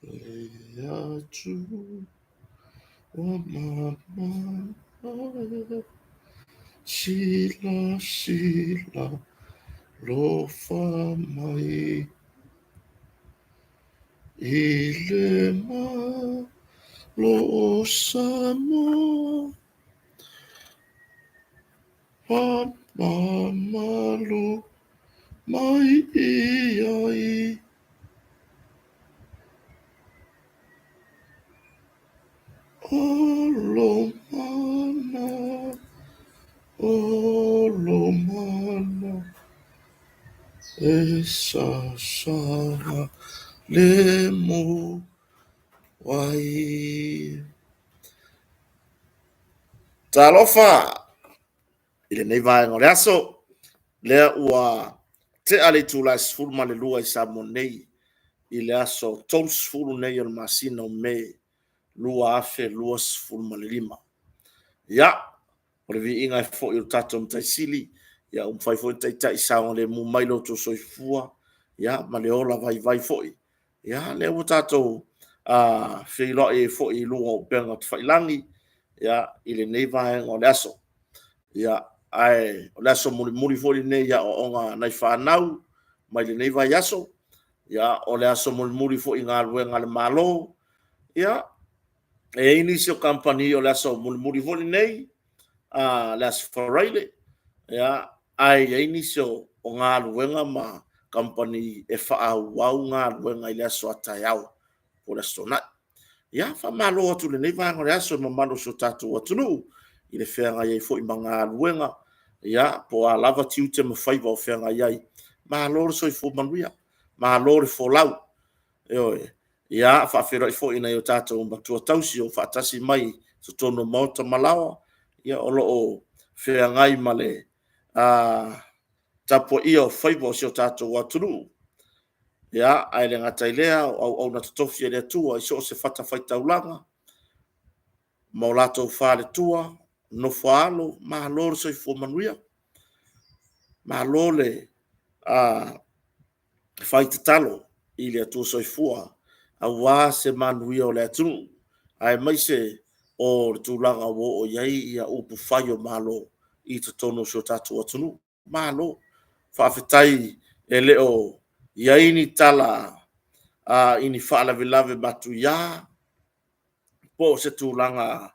Le Atua mamana silasila lofa mai i le Malo o Samoa Faamamalu mai i ai. O lou mana, o lou mana, e sasaga lemu ai. Talofa i lenei vaega o le aso, lea ua tea le itula e 12 i Samoa nei i le aso 30 nei o le masina o Me 2025. Ia, o le viiga e foi i lo tatou Matai Sili, ia ua mafai foi ona taitai saogalemu mai lo outou soifua ma le ola vaivai foi. Ia, lea ua tatou feiloai ai foi i luga o upega tafailagi i lenei vaega o le aso. Ia, ae o le aso mulimuli foi lenei i aoaoga a nai fanau mai lenei vaiaso. Ia, o le aso mulimuli foi i galuega a le Malo. Ia, e i ai nisi o kamupani o le aso mulimuli foi lenei, le aso Faraile, ae i ai nisi o galuega ma kamupani e faaauau galuega i le aso a taeao po o le aso Toonai. Ia, faamalo atu i lenei vaega o le aso i le mamalu o si o tatou atunuu i le feagai ai foi ma galuega, po o a lava tiute ma faiva o feagai ai. Malo le soifua manuia, malo le folau. Ioe. Ia, e faafeiloai foi i nai o tatou matua tausi o faatasi mai i totonu o maota ma laoa, o lo o feagai ma le tapuaia o faiva o si o tatou atunuu. Ia, ae le gata i lea o auauna totofi a le Atua i so o se fatafaitaulaga ma o latou faletua, nofo a alo, malo le soifua manuia, malo le fai tatalo i le Atua Soifua aua se manuia o le atunuu, aemaise o le tulaga ua oo i ai upufai o Malo i totonu o si o tatou atunuu. Malo faafetai. E le o i ai ni tala i ni faalavelave matuia po o se tulaga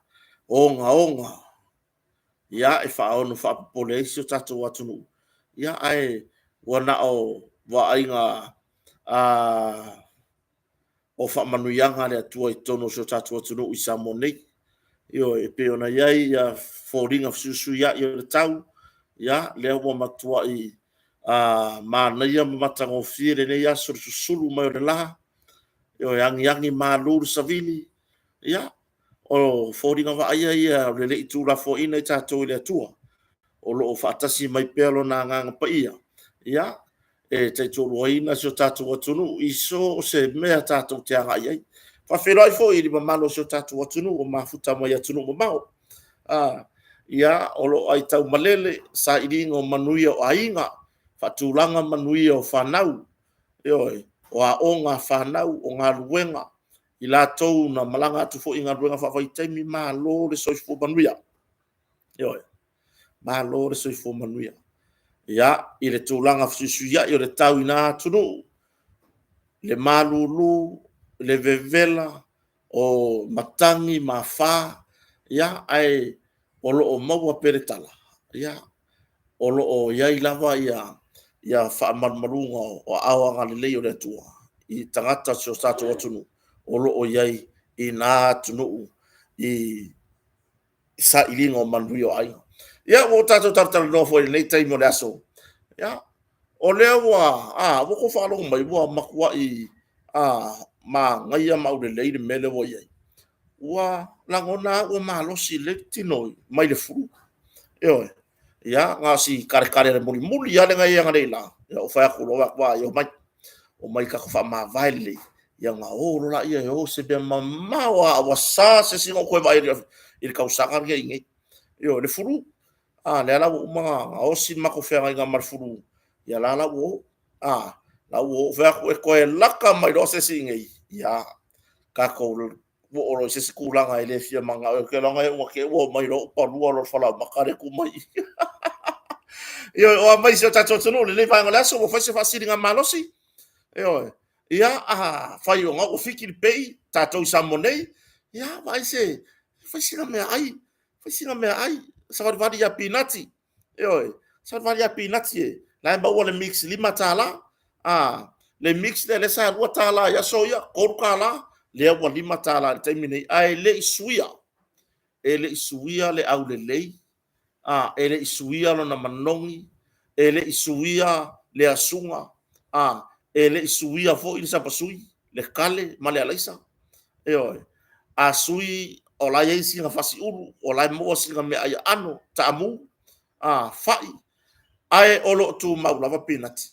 ogaoga e faaono faapopole ai si o tatou atunuu, ae ua na o vaaiga o faamanuiaga a le Atua i totonu o si o tatou atunuu i Samoa nei. Ioe, e pei ona i ai foliga fesuisuiai o le tau, ia, lea ua matuai manaia ma matagofie lenei aso i le susulu mai o le la, ioe, agiagi malu le savili. Ia, o foliga vaaia ia o le le i tuulafoaiina i tatou e le Atua, o lo o faatasi mai pea Lona Agaga Paia e tautoaluaina si o tatou atunuu i so o se mea tatou te agai i ai. E faafeiloai foi i le mamalu o si o tatou atunuu ua mafuta mai atunuu mamao, o lo o aitaumalele i sailiga o manuia o aiga, faatulaga manuia o fanau, ioe, o aoga a fanau, o galuega, i latou na malaga atu foi i galuega faavaitaimi, malo le soifua manuia. Ioe, malo le soifua manuia. Ia, i le tulaga fesuisuiai o le tau i na atunuu, le malulu, le vevela o matagi ma afa, ae o lo o maua pea le tala, o lo o i ai lava faamalumaluga o aao agalelei o le Atua i tagata o si o tatou atunuu o lo o i ai i na atunuu i sailiga o manuia o aiga. Ia, ua tatou talatalanoa foi i lenei taimi o le aso, ia, o lea ua outou faalogo mai ua matuai manaia ma aulelei le mea lea ua i ai. Ua lagona lava au ua malosi lelei le tino mai le flu. Ioe. Ia, na o si taletale mulimuli lava lea na i ai analeila, ou fai atu loa, vaai, omai, omai tatou faamavae lelei ona o loa lea e o se mea mamao lava, ua sa se asiga ou toe vaai atu i le tausaga lenei i inei. Ioe, le flu. A lea la ua uma ona osi le matou feagaiga ma le flu, ia la ua o. O la ua o. Ou fai atu, e toe lata mai loa se isi i inei, ia tatou oo loa i se isi tulaga e le fia manao ai. Ou te iloa na te i ua omai loa ou palua loa le falaoamata lea e tu mai i i. Ioe, o a mai si o tatou atunuu i lenei vaega o le aso, ua fai se faasiligamalosi. Ioe. Ia, afai o lena ua fiki le pei tatou i Samoa nei, ia vaai se, fai sina meaai, fai sina meaai, savalivali ia Pinati. Ioe, savalivali ia Pinati o la e maua le mix e $5. Le mix lea sa $2 i aso ia, $3, lea ua $5 i le taimi lenei, ae le i suia, e le i suia le aulelei, e le i suia lona manogi, e le i suia le asuga, e le i suia foi le sapasui, le kale ma le araisa. Ioe. A sui o la e i ai sina fasi ulu, o la e maua sina meaai aano, taamu, fai, ae o lo o tumau lava pinati.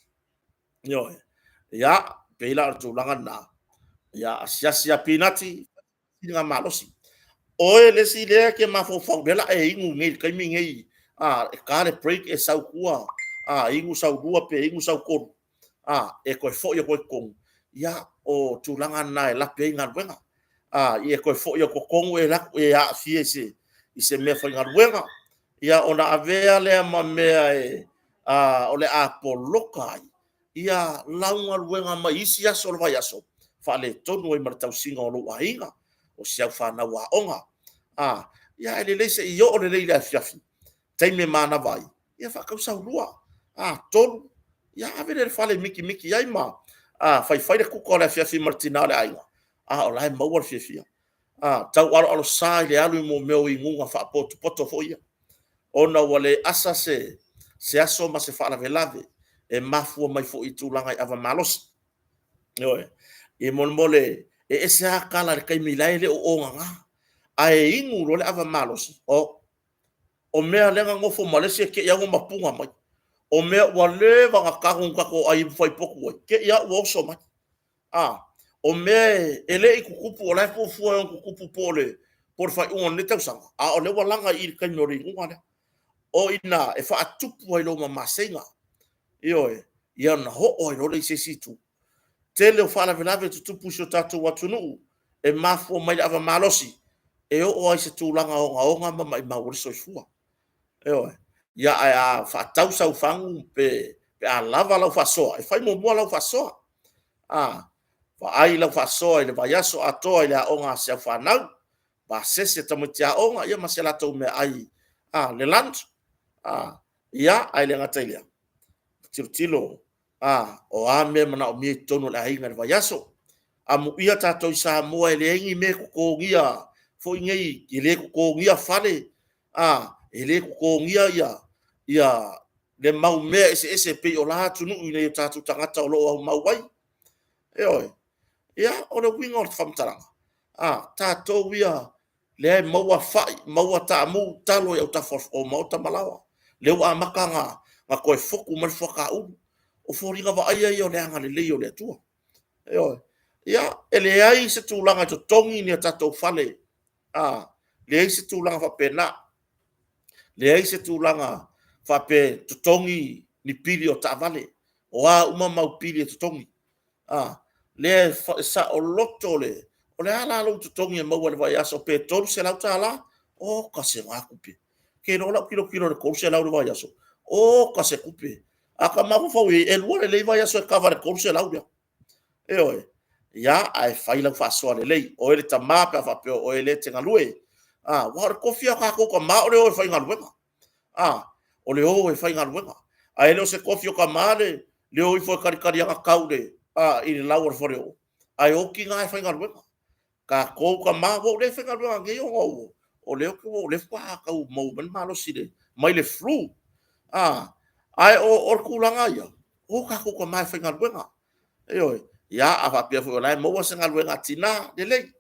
Ioe. Ia, pei la o le tulaga lena, ia asiasi ia Pinati, sina malosi. O oe le isi lea e te mafaufau o lea o le a e inu nei i le taimi lenei, e ta le break e sau i tua inu sau lua pe inu sau tolu, e toe foi atu ai i totonu. Ia, o tulaga na e lape ai galuega. Ia e toe foi atu i totonu e alu atu e aafia i se meafaigaluega, ia ona avea lea ma mea o le a poloka ai lau galuega mai isi aso o le vaiaso, faaletonu ai ma le tausiga o lou aiga, o si au fanau aoga. Ae lelei se i oo lelei i le afiafi, taimi e manava ai, ia faatau sau lua, tolu, ia ave lea i le fale e mikimiki ai ma faifai le kuka o le afiafi ma le tina o le aiga, a o la e maua le fiafia. Taualoalosa i le alu i mea o inuga faapotopoto foi ia, ona ua le asa se aso ma se faalavelave e mafua mai foi i tulaga i ava malosi. Ioe. Molemole, e ese lava tala i le taimi la e le o ogaga, ae inu loa le ava malosi, o mea lea na nofo ma le isi e te i lava ua mapuna mai. O mea ua leva ona tago ona tatou aai fai potu ai, te i lava ua oso mai. O mea e le i tutupu o la e fuafua e ono tutupu po o le faaiuga o lenei tausaga, a o lea ua laga i le taimi o le inuga lea. O i ina e faatupu ai loa ma maseiga, ioe, ia ona oo ai loa lea i se isi itu. Tele o faalavelave e tutupu i si o tatou atunuu e mafua mai le ava malosi, e oo lava i se tulaga ogaoga ma maumau ai le soifua. Ioe. Ia, ae a faatau sau fagu pe a lava lau faasoa, e fai muamua lau faasoa. Vaai lau faasoa i le vaiaso atoa i le aoga a si au fanau, pasese a tamaiti aoga ma se latou meaai, le lunch. Ia, ae le gata i lea, tilotilo o a mea e manaomia i totonu o le aiga i le vaiaso. Amuia tatou i Samoa e leai ni mea e totogia foi nei, e le totogia fale, e le totogia le mau mea eseese pei o la atunuu i nai o tatou tagata o lo o aumau ai. Ioe. Ia, o le uiga o le faamatalaga, tatou ia lea e maua fai, maua taamu, talo i autafa o maota ma laoa. Lea ua amata ona toe fotu mai le fuata ulu. O foliga vaaia ia o le agalelei o le Atua. Ioe. Ia, e leai se tulaga e totogi ni a tatou fale, leai se tulaga faapena, leai se tulaga faapea e totogi ni pili o taavale. O a uma mau pili e totogi, lea e saoloto. O le a la lou totogi e maua i le vaiaso pe $300? Oka se na tupe. Ou te iloa o lau tilotilo i le $300 i le vaiaso, oka se tupe. A ta mafaufau i ai, e 2 lelei vaiaso e kava i le $300 lea. Ioe. Ia, ae fai lau faasoa lelei, oe le tama pe a faapea o oe lea e te galue. Aua o le tofi lava o tatou tama o le o e faigaluega, o le o e faigaluega. Ae le o se tofi o tama le o ifo e talitali lava tau i le lau o le faleoo, ae o tina e faigaluega. Tatou tama, ua ou le faigaluega nei ona o lea faatoa tau maua mai le malosi mai le flu. Ae o le tulaga ia, o tatou tama e faigaluega. Ioe. Ia, a faapea foi o la e maua se galuega a tina, lelei.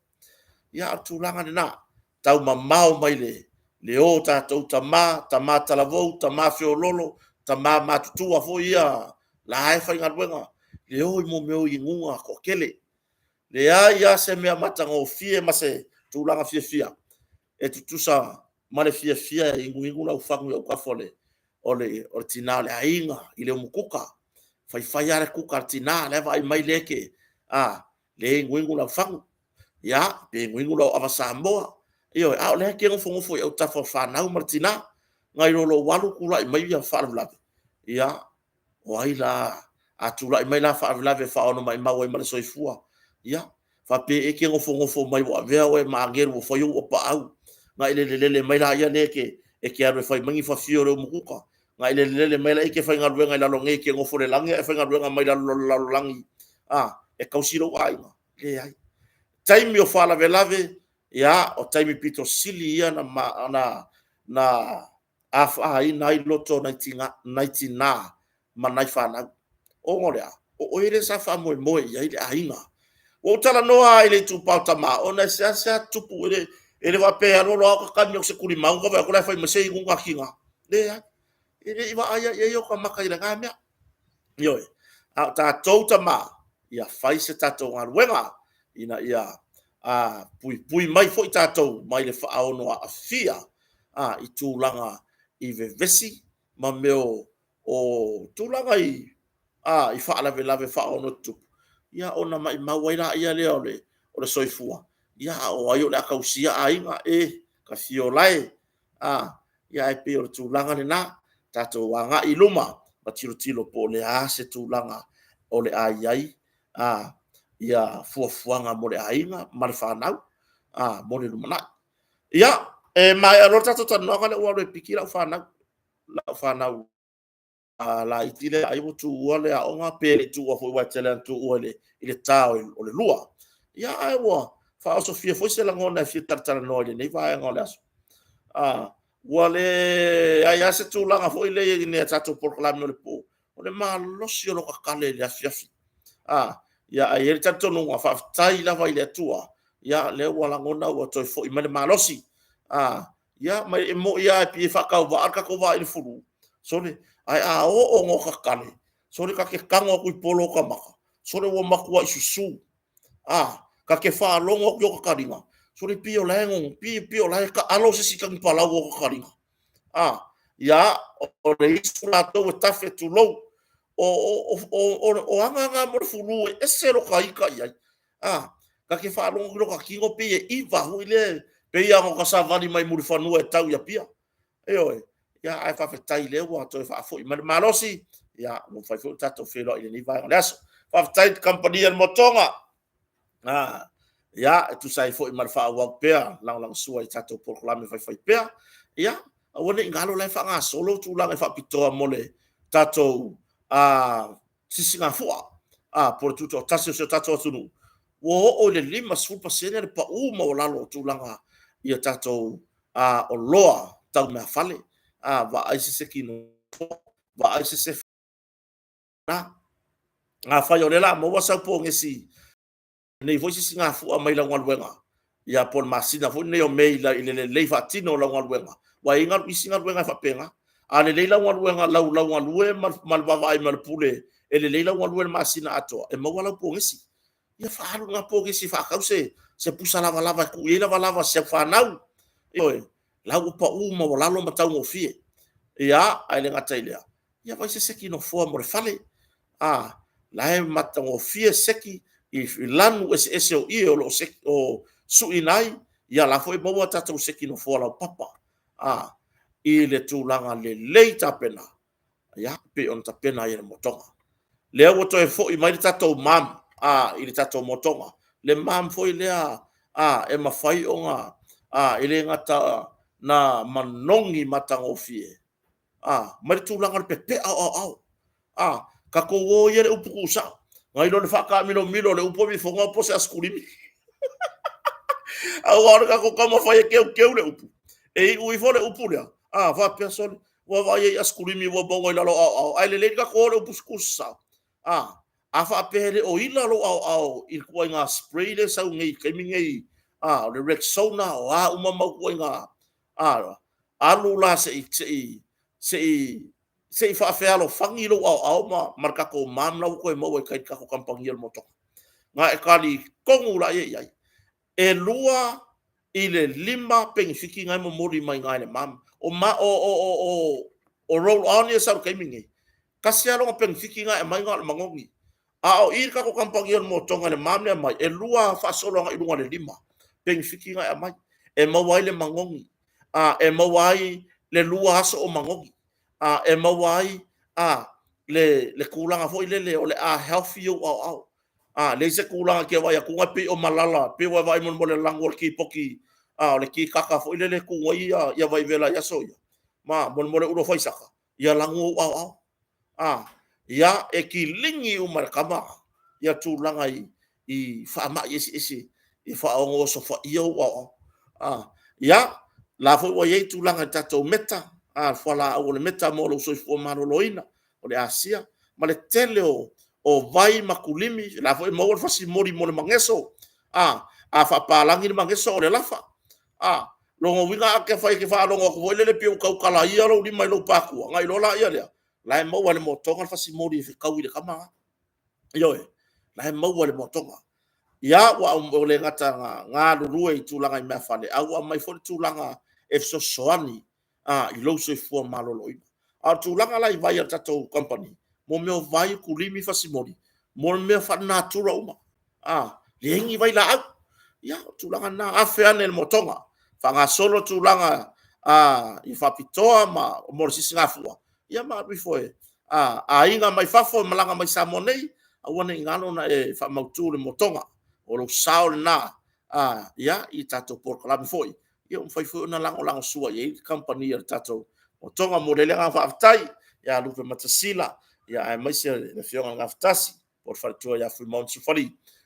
Ia, a o le tulaga lena, taumamao mai le o a tatou tama, tama talavou, tama feoloolo, tama matutua foi ia la e faigaluega, e o i mea o inuga toatele. Leai lava se mea matagofie ma se tulaga fiafia e tutusa ma le fiafia e inuinu lau fagu i autafa o le tina o le aiga i le umukuka, faifai lava le kuka a le tina, o la e vaai mai le e inuinu lau fagu. Ia, pe iguigu lau ava Samoa, ioe, a o lea e te nofonofo i autafa o fanau ma le tina, nai lo lou alu tulai mai ia faalavelave, ia, o ai la, a tulai mai la faalavelave e faaono maumau ai ma le soifua, ia, faapea e te nofonofo mai ua avea oe ma agelu ua fai ou apaau, ona e lelelele mai lea e te alu e fai mai ni fafi o le umukuka, ona e lelelele mai lea e te faigaluega i lalo nei, e te nofo i le lagi ae e faigaluega mai lalo o le lalolagi e tausi lou aiga. Leai. Taimi o faalavelave, ia, o taimi pito sili ia na afaina ai loto o nai tina ma nai fanau. Ona o le a? O oe lea sa faamoemoe i ai le aiga. Ua ou talanoa lava i le itupa o tama, ona e seasea tupu, e le faapea e alu alu lava ota tagi atu i se tulimanu ota vaai atu la e fai mai, se inuga tiga. Leai, e le i vaaia i ai ota mata i lena mea. Ioe, a o tatou tama, ia fai se tatou galuega ina ia puipui mai foi tatou mai le faaono aafia i tulaga i vevesi ma mea o tulaga i faalavelave faaono tutupu, ia ona maumau ai lea o le soifua, a o ai o le a tausia aiga? E, Tafiola e, ae pei o le tulaga lena, tatou agai i luma ma tilotilo po o le a se tulaga o le a i ai fuafuaga mo le aiga ma le fanau mo le lumanai. Ia, e maea loa le tatou talanoaga lea ua alu e piki lau fanau, lau fanau laiti lea ai ua tuua le aoga, pe le i tuua foi aua e tele lava ina tuua i le ta o le 2. Ia, ae ua faaosofia foi se lagona e fia talatalanoa i lenei vaega o le aso. Ua leai lava se tulaga foi lea i a tatou polokalame o le po, o le malosi o lota kale i le afiafi. Ae i ai le talitonuga, faafetai lava i le Atua, o lea ua lagona ua toe foi mai le malosi. Ia ma e moni lava e pei e faatauvaa le tatou vaa i le flu, sole, ae a oo ina ota kale, sole ta te tago atu i polo o ota maka, sole ua matuai susu. Ta te faalogo atu i ota taliga, sole pei o la e taalo se isi i tanipalau o ota taliga. Ia, o le isu latou e tafe, tulou. O aga na mo le flu e ese lota ita i ai. Ta te faalogo atu i lota tino pei e iva foi lea, pei lava ona ota savali mai Mulifanua e tau i Apia. Ioe. Ae faafetai o lea ua toe faafoi mai le malosi, ua mafai foi ona tatou feiloai i lenei vaega o le aso. Faafetai i le kamupani a le Motoga, e tusa ai foi ma le faaauau pea o lagolagosua i tatou polokalame faifaipea. Ia, aua ne i galo o la e faagasolo tulaga e faapitoa mo le tatou sisigafua po o le tutoatasi o si o tatou atunuu, ua oo i le 50% le pau maualalo o tulaga i a tatou oloa tau meaafale. Vaai se seki nofoa, vaai se sefe. Afai o lea o le a maua sau pogesi i lenei foi sisigafua mai lau galuega, ia po o le masina foi lenei o Me i le lelei faatino o lau galuega, aua e i ai isi galuega e faapena. A lelei lau galuega, lau galue ma le vaavaai mai a le Pule e lelei lau galue i le masina atoa, e maua lau pogesi. Ia faaalu lena pogesi e faatau se pusa lavalava e tuu i ai lavalava a si au fanau. Ioe. O la ua pau maualalo ma taugofie. Ia, ae le gata i lea, ia vaai se seki nofoa mo le fale. O la e matagofie seki i lanu eseese o ie o lo o suiina ai, ia o la foi e maua tatou seki nofoa laupapa i le tulaga lelei tapena, e pei ona tapena ai e le Motoga. Lea ua toe foi mai le tatou MOM i le tatou Motoga, le MOM foi lea e mafai ona, e le gata ina manogi matagofie, mai le tulaga o le pepea o aoao. Tatou o ia i le upu tuusao, nai lo le faataamilomilo o le upu e ifoga po o se asokulimi. Aua o le tatou taumafai e teuteu le upu, e iu ifo le upu lea, a faapea, sole, ua vaai i asikulimi ua maua i lalo o aoao, ae lelei le tatou o i le upu tuusao. A faapea e le o ila lou aoao i le ituaiga spray lea e sau nei i le taimi lenei, o le Rexona o a uma mau ituaiga, alu la se i faafealofani lou aoao ma le tatou MOM la ua toe maua i tai i le tatou kamupani o le Motoga. Ona e talitonu lea i ai, e 2 i le 5 penefiti na e momoli mai i ina e le MOM. O roll on ia e sau i le taimi lenei, e tasi lava lona penefiti na e aumai na o le manogi. A o i le tatou kamupani o le motoga i le ma mea mai, e 2 faasolo agai i luga o le 5 penefiti na e aumai, e maua ai le manogi, e maua ai le 2 aso o manogi, e maua ai le tulaga foi lele o le a healthy ou aoao. Leai se tulaga e te vaai atu e pei o malala, pei ua e vaai i le lanu o le tipoti o le tikaka foi lele e tu ai vaivela i aso ia, ma molemole ulo faisaka, ia lanu ou aoao. Ia, e kilini uma e le tama ia tulaga i faamai eseese e faaono osofaia ou aoao. Ia, la foi ua i ai tulaga i tatou meta, fualaau o le meta mo lou soifua maloloina, o le asia, ma le tele o vai ma kulimi, o la foi e maua le fasimoli mo le mageso. A faapalagi le mageso o le lafa. O lona uiga afai e te faalogo atu foi lele pei ua tau talaia lou lima i lou patua, ona iloa lea o la e maua e le motoga le fasimoli e fetaui i le tama lena. Ioe, o la e maua e le motoga. Ia, ua le gata ina galulue i tulaga i meafale, ae ua aumai foi le tulaga e fesoasoani i lou soifua maloloina. A o le tulaga la i vai a le tatou kamupani, o mea o vai, culimi, fasimoli, mo mea faale-natura uma, leai ni vailaau. Ia, o le tulaga lena, $1,000 ane i le motoga, faagasolo le tulaga i faapitoa mo le sisigafua, ia ma alu ifo e… aiga mai fafo e malaga mai i Samoa nei, aua ne i galo ona e faamautu le motoga. O lou sao lena i le tatou polokalame foi, ua mafai foi ona lagolagosua i ai le kamupani a le tatou Motoga. E momoli ai le agaga faafetai ia Lupematasila aemaise le Afioga i le Gafatasi po o le faletua ia Fuimaono Sefali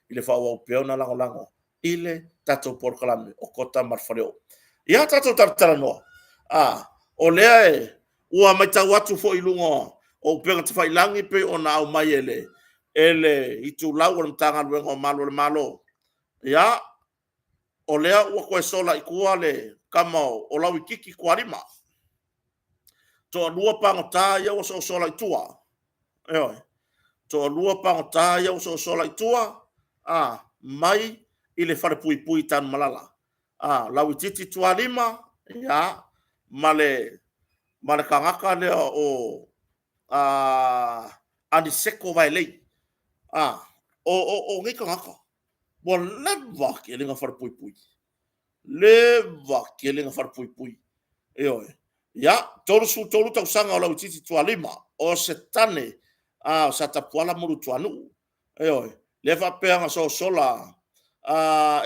i le faaauau pea ona lagolago i le tatou polokalame o Kota ma le Faleoo. Ia tatou talatalanoa, o lea ua matau atu foi i luga o upega tafailagi pei ona aumai e le itulau o le Matagaluega o Malu o le Malo, ia, o lea ua toe sola i tua le tama o Lauitiiti Tualima. E toalua pagota ia ua sosola i tua, ioe, toalua pagota ia ua sosola i tua mai i le falepuipui i Tanumalala. Lauitiiti Tualima ma le tagata lea o Aniseko Vaelei. O nei tagata, ua leva tele ona falepuipui, leva tele ona falepuipui. Ioe. Ia, 33 tausaga o Lauitiiti Tualima, o se tane o Satapuala ma Luatuanuu. Ioe. Lea e faapea na sosola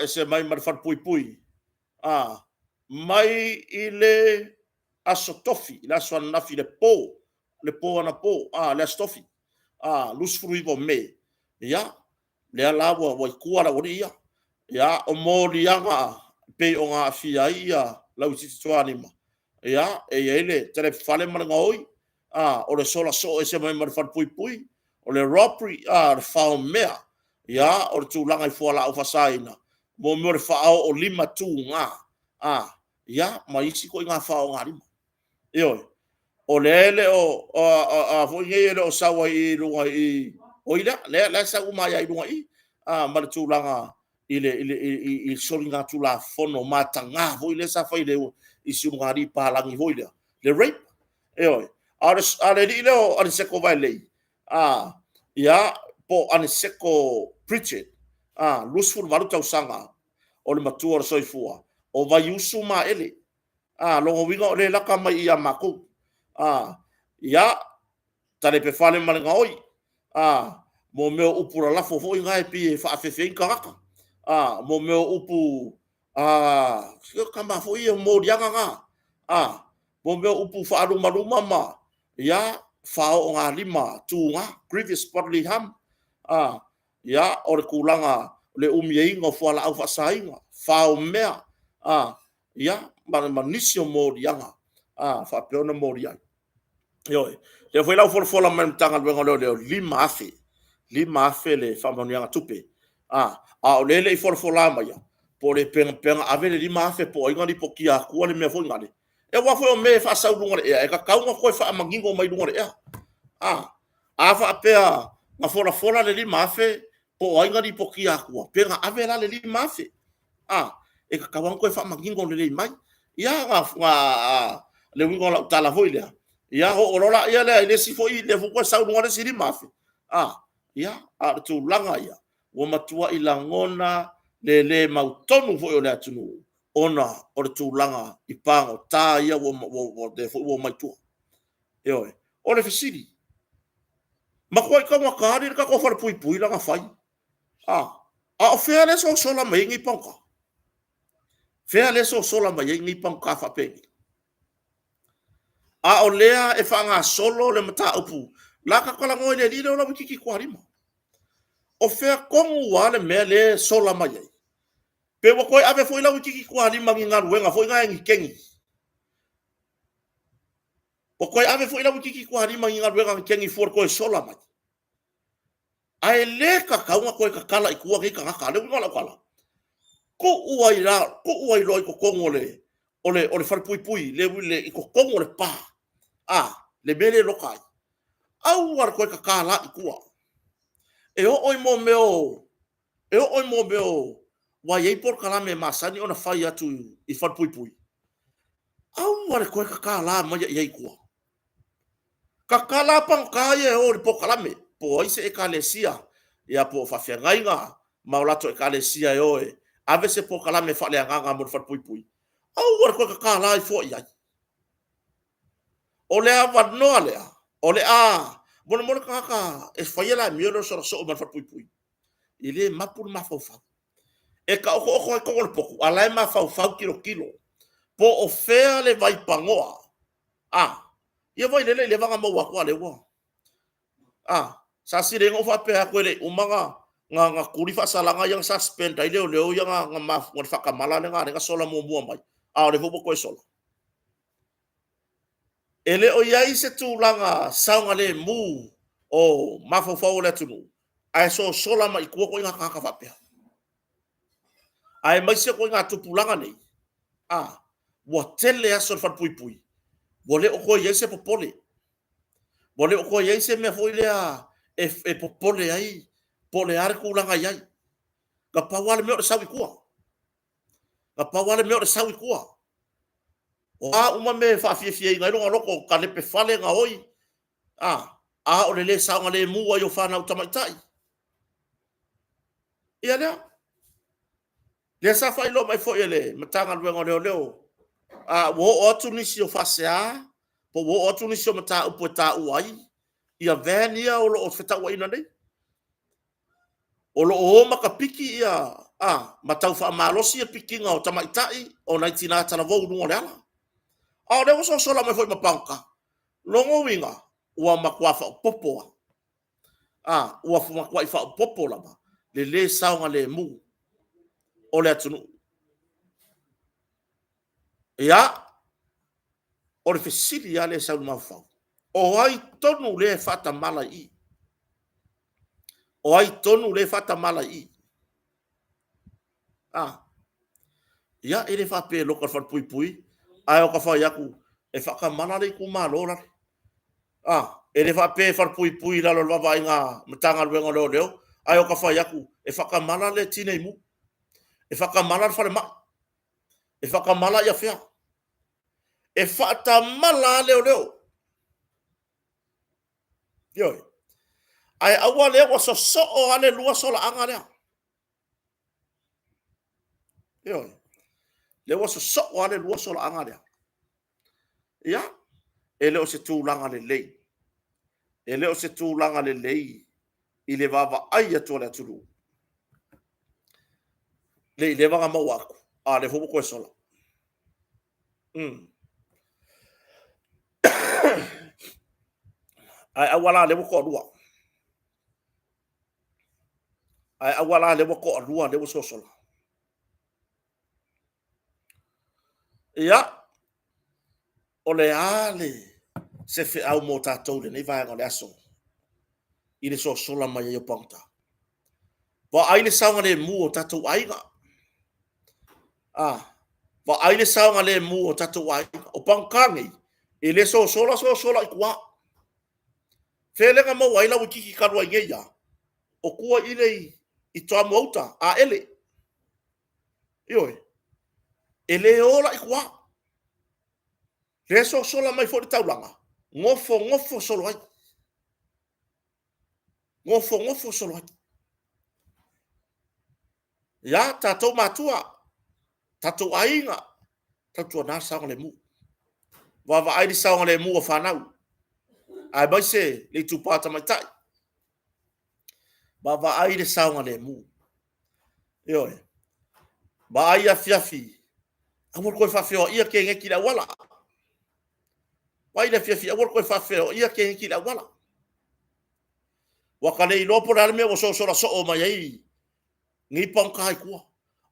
ese mai ma le falepuipui mai i le Aso Tofi, le aso ananafi i le po, le po anapo, le Aso Tofi 29 o Me. Ia, lea la ua i tua le aualii ia. Ia, o moliaga e pei ona aafia ai Lauitiiti Tualima, ia, e i ai le talepefale ma le gaoi, o le sola soo ese mai ma le falepuipui, o le robbery, o le faomea, o le tulaga i fualaau faasaina, mo mea o le faaoo lima tuga, ia ma isi ituaiga faogalima. Ioe. O lea e le o a foi nei e le o sau ai i luga i i, o i lea, lea e sau uma ai lava i luga i i ma le tulaga i le soligatulafono mataga foi lea sa fai i si ulugalii palagi foi lea, le rape. Ioe. A o le alii lea o Aniseko Vaelei, ia, po o Aniseko Bridget, 28 tausaga o le matua o le soifua, o Vaiusu ma Aele. O lona uiga o lea e lata mai ia matou. Ia, talepe fale ma le gaoi, mo mea o upu lalafo foi na e pei e faafefe ai ni tagata. Mo mea o upu, se o tama foi ia o moliaga na, mo mea o upu faalumaluma ma faoogalima tuga, grievous bodily harm. Ia, o le tulaga o le umiaina o fualaau faasaina, faomea, ia ma nisi o moliaga faapea ona molia ai. Ioe. O lea foi la ua folafola mai e le Matagaluega o Leoleo, e $5,000, $5,000 le faamanuiaga tupe, a o lea e le i folafola maia po o le pega ave le $5,000 po o ai na lipotia atua le mea foi lale. Aua foi o mea e faasau i luga o le ea, e tatau ona toe faamanino mai luga o le ea. A faapea na folafola le $5,000 po o ai na lipotia atua, pe na ave la le $5,000? E tatau lava ona toe faamanino lelei mai. Ia, le uiga o lau tala foi lea, ia oo loa lea i le isi foi, lea foi ua toe sau i luga le isi $5,000. Ia, a o le tulaga ia, ua matuai lagona le le mautonu foi o le atunuu ona o le tulaga i pagota ia ua lea foi ua omai i tua. Ioe. O le fesili, matuai taugata alii le tatou falepuipui la na fai. A o fea lea e sosola mai ai nei pagota? Fea lea e sosola mai ai nei pagota faapenei? A o lea e faagasolo le mataupu, o le a tatou talanoa i le alii lea o Lauitiiti Tualima. O fea tonu lava le mea lea e sola mai ai? Pe ua toe ave foi Lauitiiti Tualima i ni galuega foi na i ni kegi? Ua toe ave foi Lauitiiti Tualima i ni galuega a ni kegi fua i le toe sola mai? Ae le tatau ona toe tatala i tua nei tagata. O le uiga o lau tala, tuu ai loa i totonu o le falepuipui i totonu o le pa le mea lea e loka ai. Aua le toe tatala i tua. E oo i mea o... aua e i ai polokalame e masani ona fai atu i falepuipui, aua le toe tatala maia i ai i tua. Tatala pagota ia e o i le polokalame, po o ai se ekalesia po o faafeagaiga ma latou ekalesia e o e ave se polokalame faale-agaga mo le falepuipui, aua le toe tatala fua i ai. O le avanoa lea, o le a... molemole tagata e faia le amio lea o le sola soo mai o le falepuipui, e le mapu le mafaufau. E taotooto lava i totonu o le potu, a o la e mafaufau tilotilo po o fea le vaipanoa. Ia Vailele i leva ona maua atu a o lea ua... Sa sileni na ou faapea atu e le i uma ona tuli faasalaga ia na suspend ai leoleo ia na mafua i le faatamala lea na sola muamua mai, a o lea foi ua toe sola. E le o i ai se tulaga saogalemu o mafaufau o le atunuu, ae sosola mai tua ituaiga tagata faapea. Aemaise o ituaiga tupulaga nei, ua tele aso i le falepuipui, ua le o toe i ai se popole. Ua le o toe i ai se mea foi lea e popole ai po o le a le tulaga e i ai. Na pau lava le mea o le sau i tua. Na pau lava le mea o le sau i tua. O a uma mea e faafiafiaina ai lona loto, talepe fale, gaoi, a o le le saogalemu ai o fanau tamaitai. Ia lea. Lea sa faailoa mai foi e le Matagaluega o Leoleo, ua oo atu nisi o faasea, po ua oo atu nisi o mataupu e taua ai ia van ia o lo o feaveaiina nei. O lo o o ma tapiki ma tau faamalosi le pikiina o tamaitai, o nai tina talavou i luga o le ala. A o lea ua sosola mai foi ma pagota. O lona uiga, ua matua faaopoopo lava. Ua matuai faaopoopo lava le le saogalemu o le atunuu. Ia, o le fesili lava lea e sau i le mafaufau, o ai tonu lea e faatamala i i? O ai tonu lea e faatamala i i? A, ia e le faapea e loka i le falepuipui, ae o ta fai atu e faatamala le itumalo lale. E le faapea e falepuipui i lalo o le vaavaaiga a le Matagaluega o Leoleo, ae o ta fai atu e faatamala le Tineimu, e faatamala le falemai, e faatamala ia fea. E faatamala lava leoleo. Ioe. Ae aua lea ua sosoo lava le lua solaaga lea. Ioe. Lea ua sosoo lava le lua solaaga lea. Ia, e le o se tulaga lelei. E le o se tulaga lelei i le vaavaai atu a le atunuu. Le i leva ona maua atu, a o lea foi ua toe sola. Ae aua la lea ua toalua. Ae aua la lea ua toalua lea ua sosola. Ia, o le a le se feau mo tatou i lenei vaega o le aso i le sosola mai ai o pagota? Vaai le saogalemu o tatou aiga. Vaai le saogalemu o tatou aiga. O pagota nei, e le sosola sosola i tua. Fea lea na maua ai Lauitiiti talu ai nei lava? O tua i le i Toamua uta, Aele. Ioe. E le o la i tua. Lea e sosola mai foi le taulaga, nofonofo solo ai. Gofogofo solo ai. Ia, tatou matua, tatou aiga, tautuana le saogalemu. Vaavaai le saogalemu o fanau, aemaise le itupa tamaitai. Vaavaai le saogalemu. Ioe. Vaai afiafi, aua le toe faafeoaia keneti i le auala. Vaai le afiafi, aua le toe faafeoaia keneti i le auala. Ua ta le iloa po o le a le mea ua sosola soo mai ai nei pagota i tua.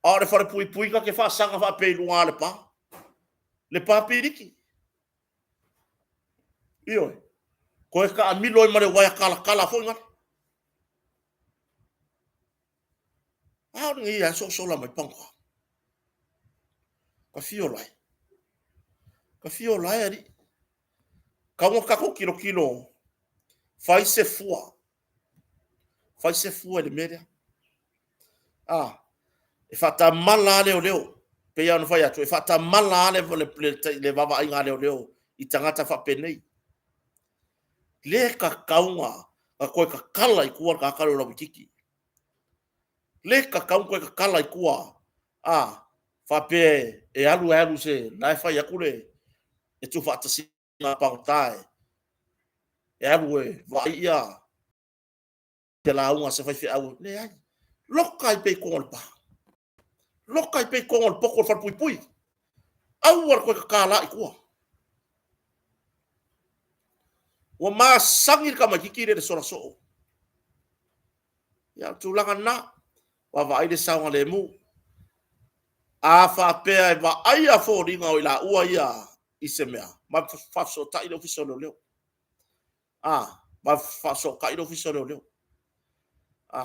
A o le falepuipui ta te faasaga faapea i luga o le pa. Le pa piliki. Ioe. Toe taamilo ai ma le uaea talatala foi lale. A o lenei lava sosola mai pagota. Ka fio lae. Ka fio lae alii. Tau na tatou tilotilo, fai se fua. Fai se fua i le mea lea. A, e faatamala lava leoleo. Pei lava ona fai atu, e faatamala lava le vaavaaiga a leoleo i tagata faapenei. Le tatau na toe tatala i tua le tagata lea o Lauitiiti. Le tatau na toe tatala i tua, a, faapea e alu e alu i se, la e fai atu le tuufaatasiga pagota e alu e vaai ia te lauga a se faifeau. Leai. Loka ai pea i totonu o le pa. Loka ai pea i totonu o le poto o le falepuipui. Aua le toe tatala i tua. Ua masani le tamaitiiti lea i le sola soo. Ia, o le tulaga lena, vaavaai le saogalemu. A faapea e vaaia foliga o i laua ia i se mea, ma faafesootai le Ofisa o Leoleo. A, ma faafesootai le Ofisa o Leoleo. A,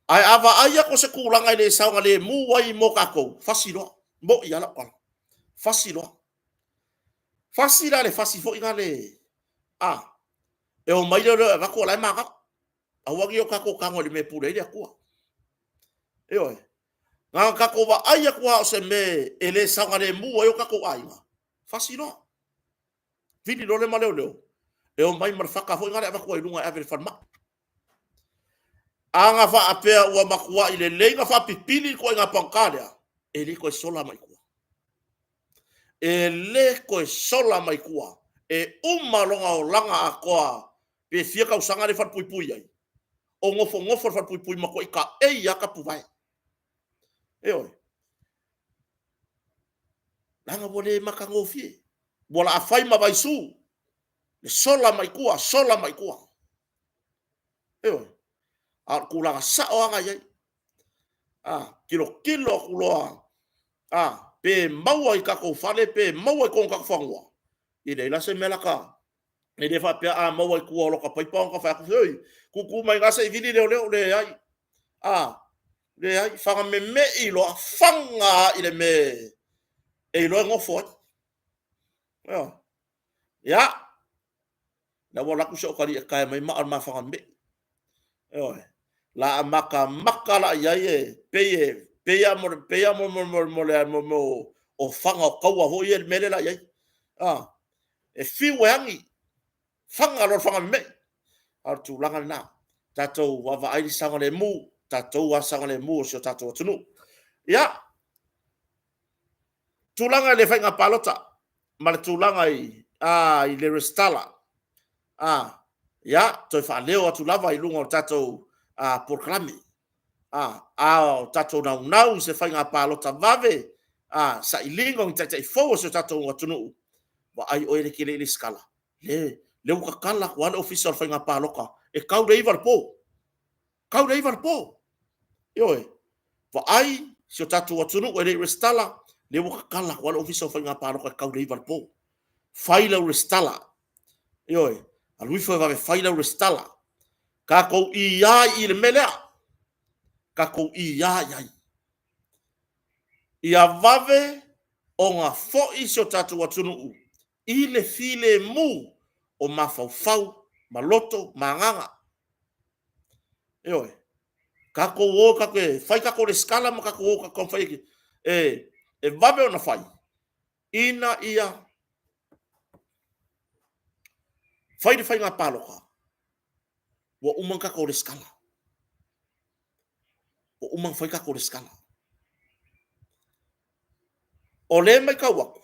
ae a vaai atu o se tulaga e le saogalemu ai mo tatou, fasi loa. Mo'i lava lau tala. Fasi loa. Fasi la le fasi foi lale, a, e omai leoleo e avatu o la e manao. Aua ne i o tatou tago i le mea e pule ai le Atua. Ioe. Na ona tatou vaai atu lava o se mea e le saogalemu ai o tatou aiga, fasi loa. Vili loa le ma leoleo, e omai ma le fata foi lea avatu ai i luga e ave i le falemai. A na faapea ua matuai lelei na faapipili le ituaiga pagota lea, e le toe sola mai tua. E le toe sola mai tua. E uma lona olaga atoa pe fia tausaga lea e falepuipui ai, o nofonofo le falepuipui matuai taei lava tapuvae. Ioe. Leaga ua le matagofie. Ua laa fai ma vaisu, le sola mai tua, sola mai tua. Ioe. A o le tulaga sao lava na i ai. A, tilotilo atu loa, a, pe maua i tatou fale, pe maua i totonu o tatou fanua, e leai la se mea la ta E le faapea a maua i tua o lota paipa ona fai atu, hei, tutu mai ina se i vili leoleo. Leai. A, leai. Faga memei loa, faga i le mea e iloa e nofo ai. Ioe. Ia, lea ua alu atu si ou atalii e tae mai maa o le mafaga memei. Ioe. La a matamata la i ai e pei e pei a mo le pei a mo mo mo mo le mo mo o faga o taua foi ia le mea lea la i ai. A, e fiu e agi, faga loa le faga memei. A o le tulaga lena, tatou vaavaai i le saogalemu, tatou lava saogalemu o si o tatou atunuu. Ia, tulaga i le faiga palota ma le tulaga i, a, i le resitala. A, ia, toe faaleo atu lava i luga o le tatou polokalame. A, a o tatou naunau i se faiga palota vave, a, sailiga o ni taitai fou o si o tatou atunuu, vaai oe le te le i resitala. Le, le ua tatala atu lava le Ofisa o le Faiga Palota e tau le 9 i le po. Tau le 9 i le po. Ioe. Vaai si o tatou atunuu e le i resitala, lea ua tatala atu lava le Ofisa o Faiga Palota e tau le 9 i le po. Fai lau resitala. Ioe. Alu ifo e vave fai lau resitala. Tatou ia i le mea lea. Tatou ia i ai. Ia vave ona foi si o tatou atunuu i le filemu o mafaufau ma loto ma agaga. Ioe. Tatou o tatou te fai tatou resitala ma tatou o tatou taumafai e vave ona fai ina ia fai le faiga palota. Ua uma ona tatou resitala. Ua uma ona fai tatou resitala. O lea e matau atu,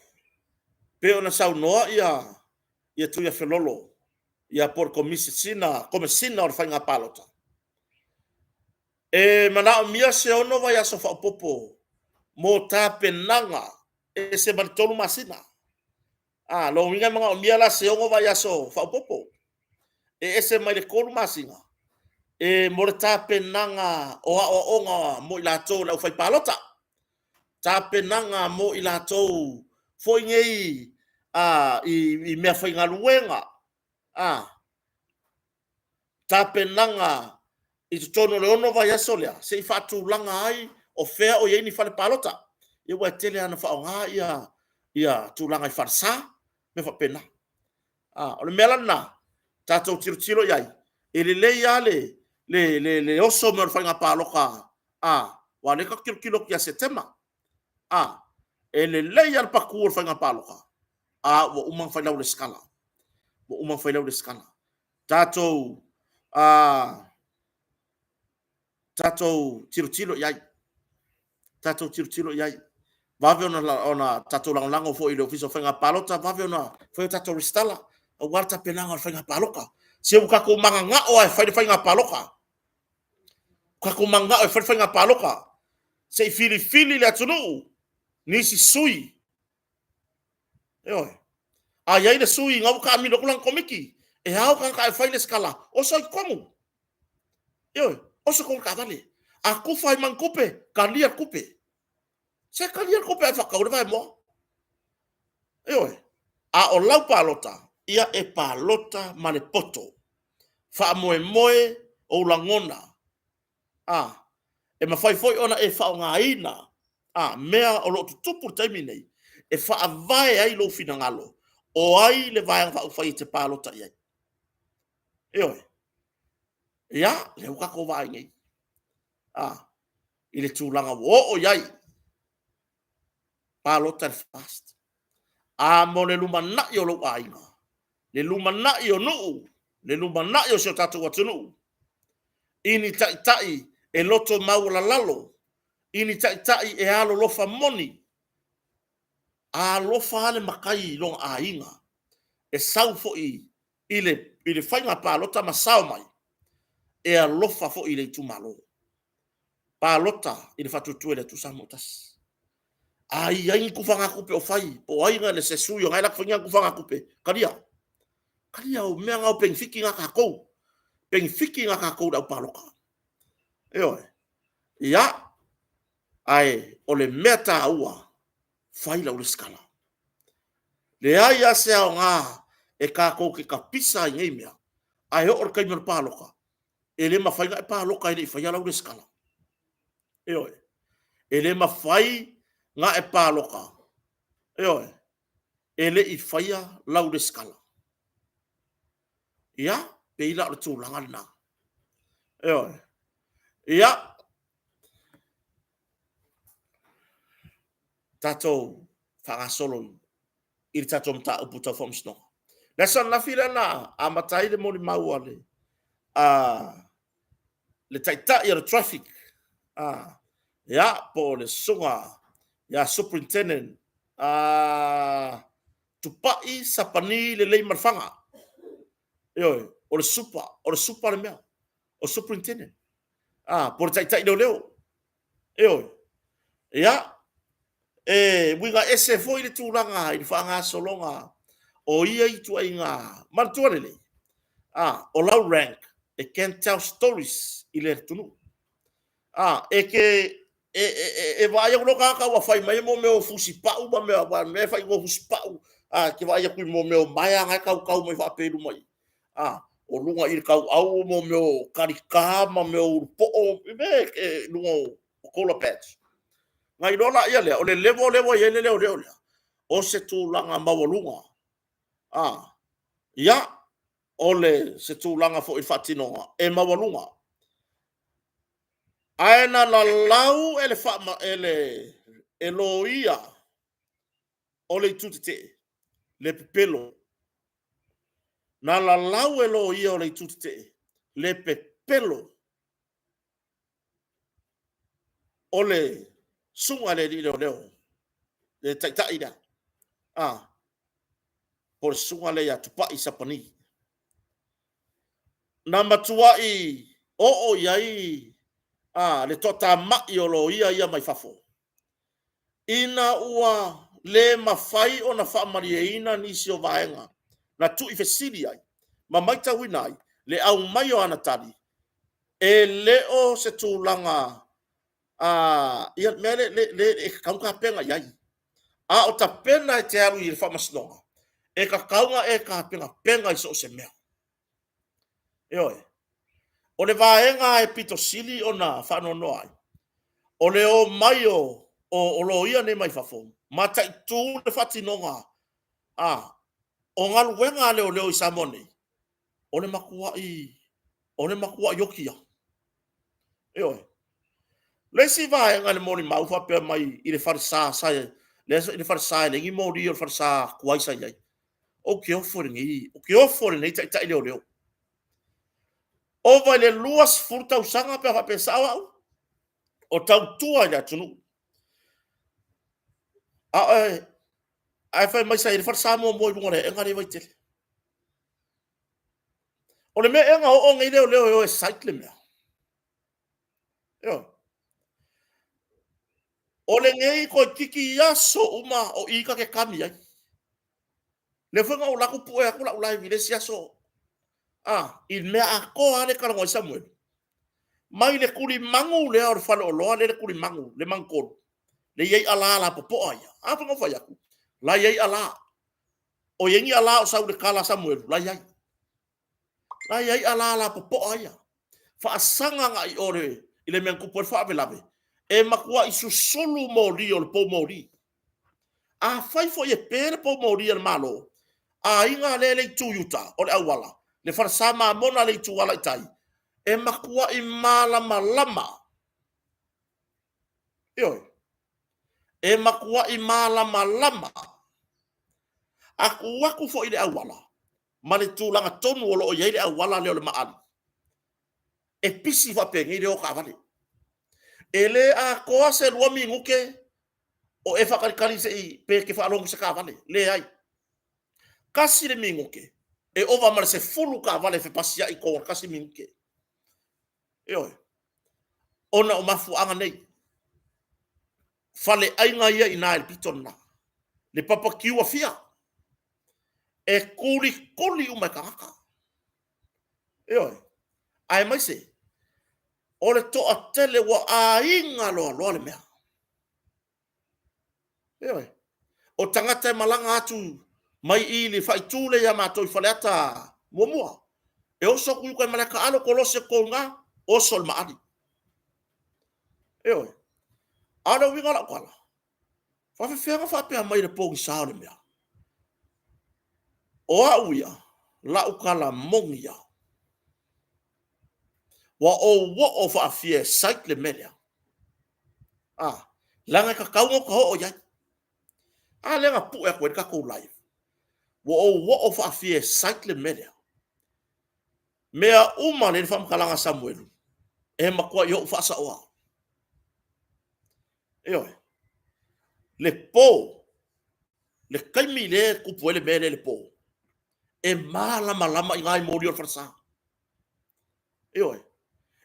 pei ona saunoa ia Tuiafelolo po o le Komesina o le Faiga Palota, e manaomia se 6 vaiaso faaopoopo mo tapenaga e ese ma le 3 masina. O lona uiga e manaomia la se 6 vaiaso faaopoopo e ese mai le 3 masina e mo le tapenaga o aoaoga mo i latou o le aufaipalota, tapenaga mo i latou foi nei i meafaigaluega, tapenaga i totonu o le 6 vaiaso lea se i faatulaga ai o fea o i ai ni fale palota. Aua e tele lava ina faaaoga ia tulaga i falesa, mea faapena. O le mea la lena, tatou tilotilo i ai, e lelei lava le oso mai o le faiga palota, aua o lea tatou te tilotilo atu ia Setema. E lelei lava le patu o le faiga palota, a ua uma ona fai lau resitala, ua uma ona fai lau resitala. Tatou tilotilo i ai, tatou tilotilo i ai, vave ona tatou lagolago foi i le Ofisa o Faiga Palota, vave ona fai a tatou resitala aua le tapenaga o le faiga palota. Se ua tatou mananao lava e fai le faiga palota, ua tatou mananao e fai le faiga palota se i filifili le atunuu nisi sui. Ioe. A i ai le sui o lena ua taamilo atu lana komiti, e ao i tagata e fai resitala, oso ai i totonu. Ioe, oso i totonu i le taavale. A tufa ai ma ni tupe, talia le tupe. Se talia le tupe ae faatau ai le vaemoa. Ioe. A o lau palota, ia e palota ma le poto. Faamoemoe ou lagona, e mafai foi ona e faaaogaina mea o lo o tutupu i le taimi lenei e faavae ai lou finagalo, o ai le Vaega Faaupufai e te palota i ai. Ioe. Ia, lea ua tatou vaai nei i le tulaga ua oo i ai palota i le FAST. A mo le lumanai o lou aiga, le lumanai o nuu, le lumanai o si o tatou atunuu i ni taitai e loto maualalalo, i ni taitai e alolofa moni. A alofa lava le matai i lona aiga, e sau foi i le faiga palota ma sao mai, e alofa foi i le itumalo. Palota i le Faatuatua i le Atua Samoa ua Tasi. A i ai ni tufagatupe o fai, po o ai se sui o na e alu atu fai ni ana tufagatupe, talia. Talia o mea na o penefiti na a tatou. O penefiti na a tatou le aupalota. Ioe. Ia, ae o le mea taua, fai lau resitala. Leai lava se aoga e tatou te tapisa ai i nei mea, ae oo i le taimi o le palota, e le mafai ona e palota e le i faia lau resitala. Ioe. E le mafai ona e palota, ioe, e le i faia lau resitala. Ia, pei la o le tulaga lena. Ioe. Ia, tatou faagasolo i le tatou mataupu tau Faamasinoga. O le aso ananafi lea na amata ai le molimau a le taitai o le traffic, po o le susuga ia Superintendent Tupai Sapani Leleimalefana. Ioe, o le Supa, o le Supa le mea, o le Superintendent, po o le taitai leoleo. Ioe. Ia, e uiga ese foi le tulaga i le faagasologa o ia ituaiga... Manatua lelei, o lau rank, e can tell stories i le atunuu. E vaai atu loa le tagata ua fai mai mea o fusipau ma mea, aua o le mea e faaigoa o fusipau, e te vaai atu i mea o maea na e tautau mai faapea i luma i i, o luga i le tauau o mea o talita ma mea o ulupoo, i luga o colour badge. Ona iloa lea o le level lea ua i ai le leoleo lea, o se tulaga maualuga. Ia, o se tulaga foi i le faatinoga e maualuga. Ae na lalau e loia o le itu tetee le pepelo. Na lalau e loia o le itu tetee Le pepelo o le susuga i le alii leoleo, le taitai lea, a, po o le susuga lea ia Tupai Sapani. Na matuai oo i ai le toatamai o loia ia mai fafo, ina ua le mafai ona faamalieina nisi o vaega na tuufaafesili ai ma matauina ai le aumai o ana tali, e le o se tulaga ia le mea lea e tatau ona tapena i ai. A o tapena e te alu i le faamasinoga, e tatau ona e tapenapena i so o se mea. Ioe. O le vaega e pito sili ona faanoanoa ai, o le omai o loia nei mai fafo mataitu le faatinoga o galuega a leoleo i Samoa nei, o le matuai oti lava. Ioe. O le isi vaega i le molimau faapea mai i le falesa i le falesa e leai ni moli o le falesa tuai sa i ai. Ou te ofo i lenei taitai leoleo. Ova i le 20 tausaga pe a faapea e sao au o tautua i le atunuu, ae fai mai sa i ai le falesa muamua i luga o le aega lea i Vaitele. O le mea ea na oo nei leoleo e o e cite le mea? Ioe. O lenei toeitiiti aso uma o i ta te kami ai. Lea foi na ou alu atu pue atu lau live i le isi aso i le mea atoa lava lea e talanoa ai Samuelu, mai le tulimanu lea o le faleoloa lea e i le tulimanu, le manutolu, lea e i ai ala lapopoa ia. A foi na ou fai atu, o la e i ai ala. O i ai ni ala o sau i le tala a Samuelu? O la e i ai. O la e i ai ala lapopoa ia, faasaga agai i o i le mea na tupu ai le faalavelave, e matuai susulu moli o le poumoli. Afai foi e pe le poumoli a le Malo, aiga lea e i le itu i uta o le auala, le falesa Mamona lea e i tua i tai, e matuai malamalama, ioe, e matuai malamalama. A tuu atu foi i le auala ma le tulaga tonu o lo o i ai le auala lea o le Maali, e pisi faapenei le o o taavale. E le atoa se 2 minute o e faatalitali pe te faalogo i se taavale, leai. Tasi le minute, e ova ma le 10 taavale e fepasiai i totonu o le tasi minute. Ioe. Ona o mafuaaga nei. Faleaiga ia e i ina i le pito lena, le papa queue fia, e tulituli uma e tagata. Ioe. Aemaise o le toatele ua aiga loaloa le mea. Ioe. O tagata e malaga atu mai i i le faaitu lea ia matou i Faleata 1, e oso atu i uka i malae taalo, kolosi atu i ina, oso i le Maali. Ioe. A o le uiga o lau tala, e faapefea ona faapea mai i le pogisa o le mea? O au ia, o lau tala moni lava, ua ou oo faafia e cite le mea lea, leaga e tatau ona ota oo i ai. A lea na pue atu ai le tatou live. Ua ou oo faafia e cite le mea lea. Mea uma lea e i le faamatalaga a Samuelu, e matuai ou faasaoa. Ioe. Le po, le taimi lea e tupu ai le mea lea i le po, e malamalama i ina i moli o le falesa. Ioe.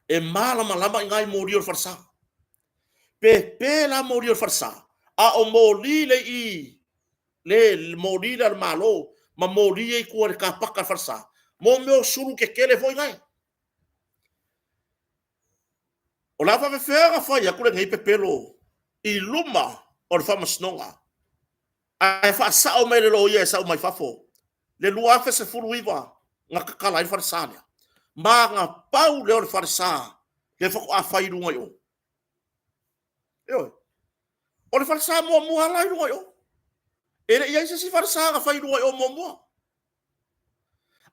E malamalama i ina i moli o le falesa. Pe pe la moli o le falesa, a o moli lea e i i, le moli lea a le Malo ma moli ia e i tua i le car paka a le falesa, mo mea o sulu tetele foi nae. O le a faapefea ona fai atu lenei pepelo i luma o le faamasinoga ae faasao mai e le loia e sau mai fafo le 2019 na tatala ai le falesa lea, ma na pau lea o le falesa lea faatoa fai i luga i o. Ioe. O le falesa muamua lava la i luga i o. E le i i ai se isi falesa na fai i luga i o muamua.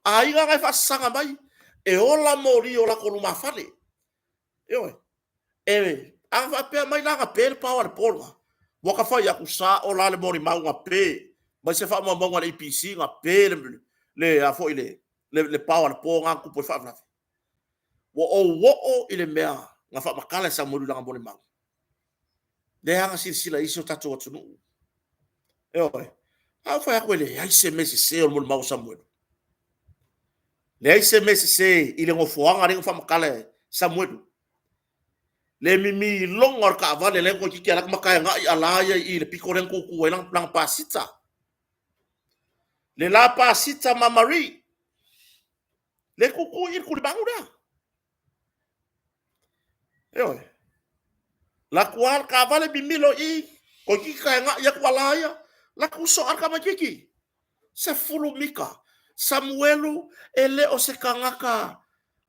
Aiga na e faasaga mai, e ola moli o latou lumafale. Ioe. A faapea mai la na pe le paoa i le po lena, ua ta fai atu, sao la le molimau na pe, aumai se faamaumauga a le EPC na pe le paoa i le po lena na tupu ai le faalavelave. Ua ou oo i le mea na faamatala e Samuelu i lana molimau. Lea na silasila i ai si o tatou atunuu. Ioe. A ou fai atu e leai se mea sese o le molimau a Samuelu. Leai se mea sese i le nofoaga lea na faamatala e Samuelu. Le mimiloga o le taavale lea toeitiiti alu atu ma taegai ala ia i le pito lea na tutu ai lana pasita. Le la pasita ma Marie, lea e tutu i i le tulimanu lea. Ioe. Alu atu lava le taavale mimilo i i, toeitiiti taegai atu ala ia, alu atu uso le tamaitiiti, 10 mita. Samuelu, e le o se tagata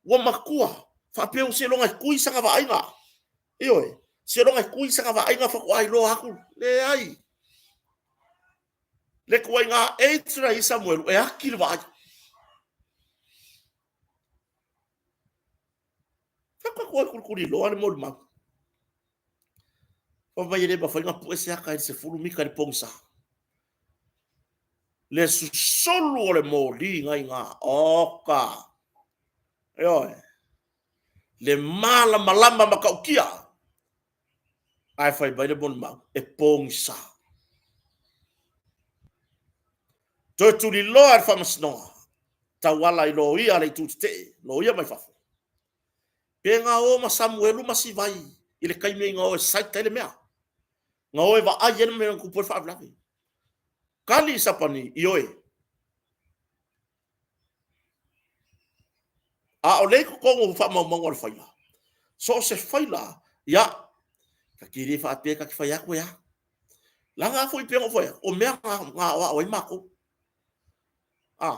ua matua faapea seiloga e tui sana vaaiga. Ioe, seiloga e tui sana vaaiga faatoa iloa atu. Leai. Le ituaiga age lea e i ai Samuelu, e ati le vaai. Fai atu e tulituliloa le molimau. Fai mai e le mafai ona pue se ata i le 10 mita i le pogisa. Le susulu o le moli na i ina. Oka! Ioe. Le malamalama matautia. Ae fai mai le molimau, e pogisa. Toe tuliloa e le faamasinoga, tauala i loia a le itu tetee, loia mai fafo. Pe na o ma Samuelu ma Sivai i le taimi na o e cite ai le mea, na o e vaai ai le mea na tupu ai le faalavelave. Tali Sapani, ioe. A o lea i totonu o faamaumauga o le faila, so o se faila, ia, ta te le faapea ta te fai atu e a. Leaga foi pei ona ou fai atu, o mea na aoao ai matou. A,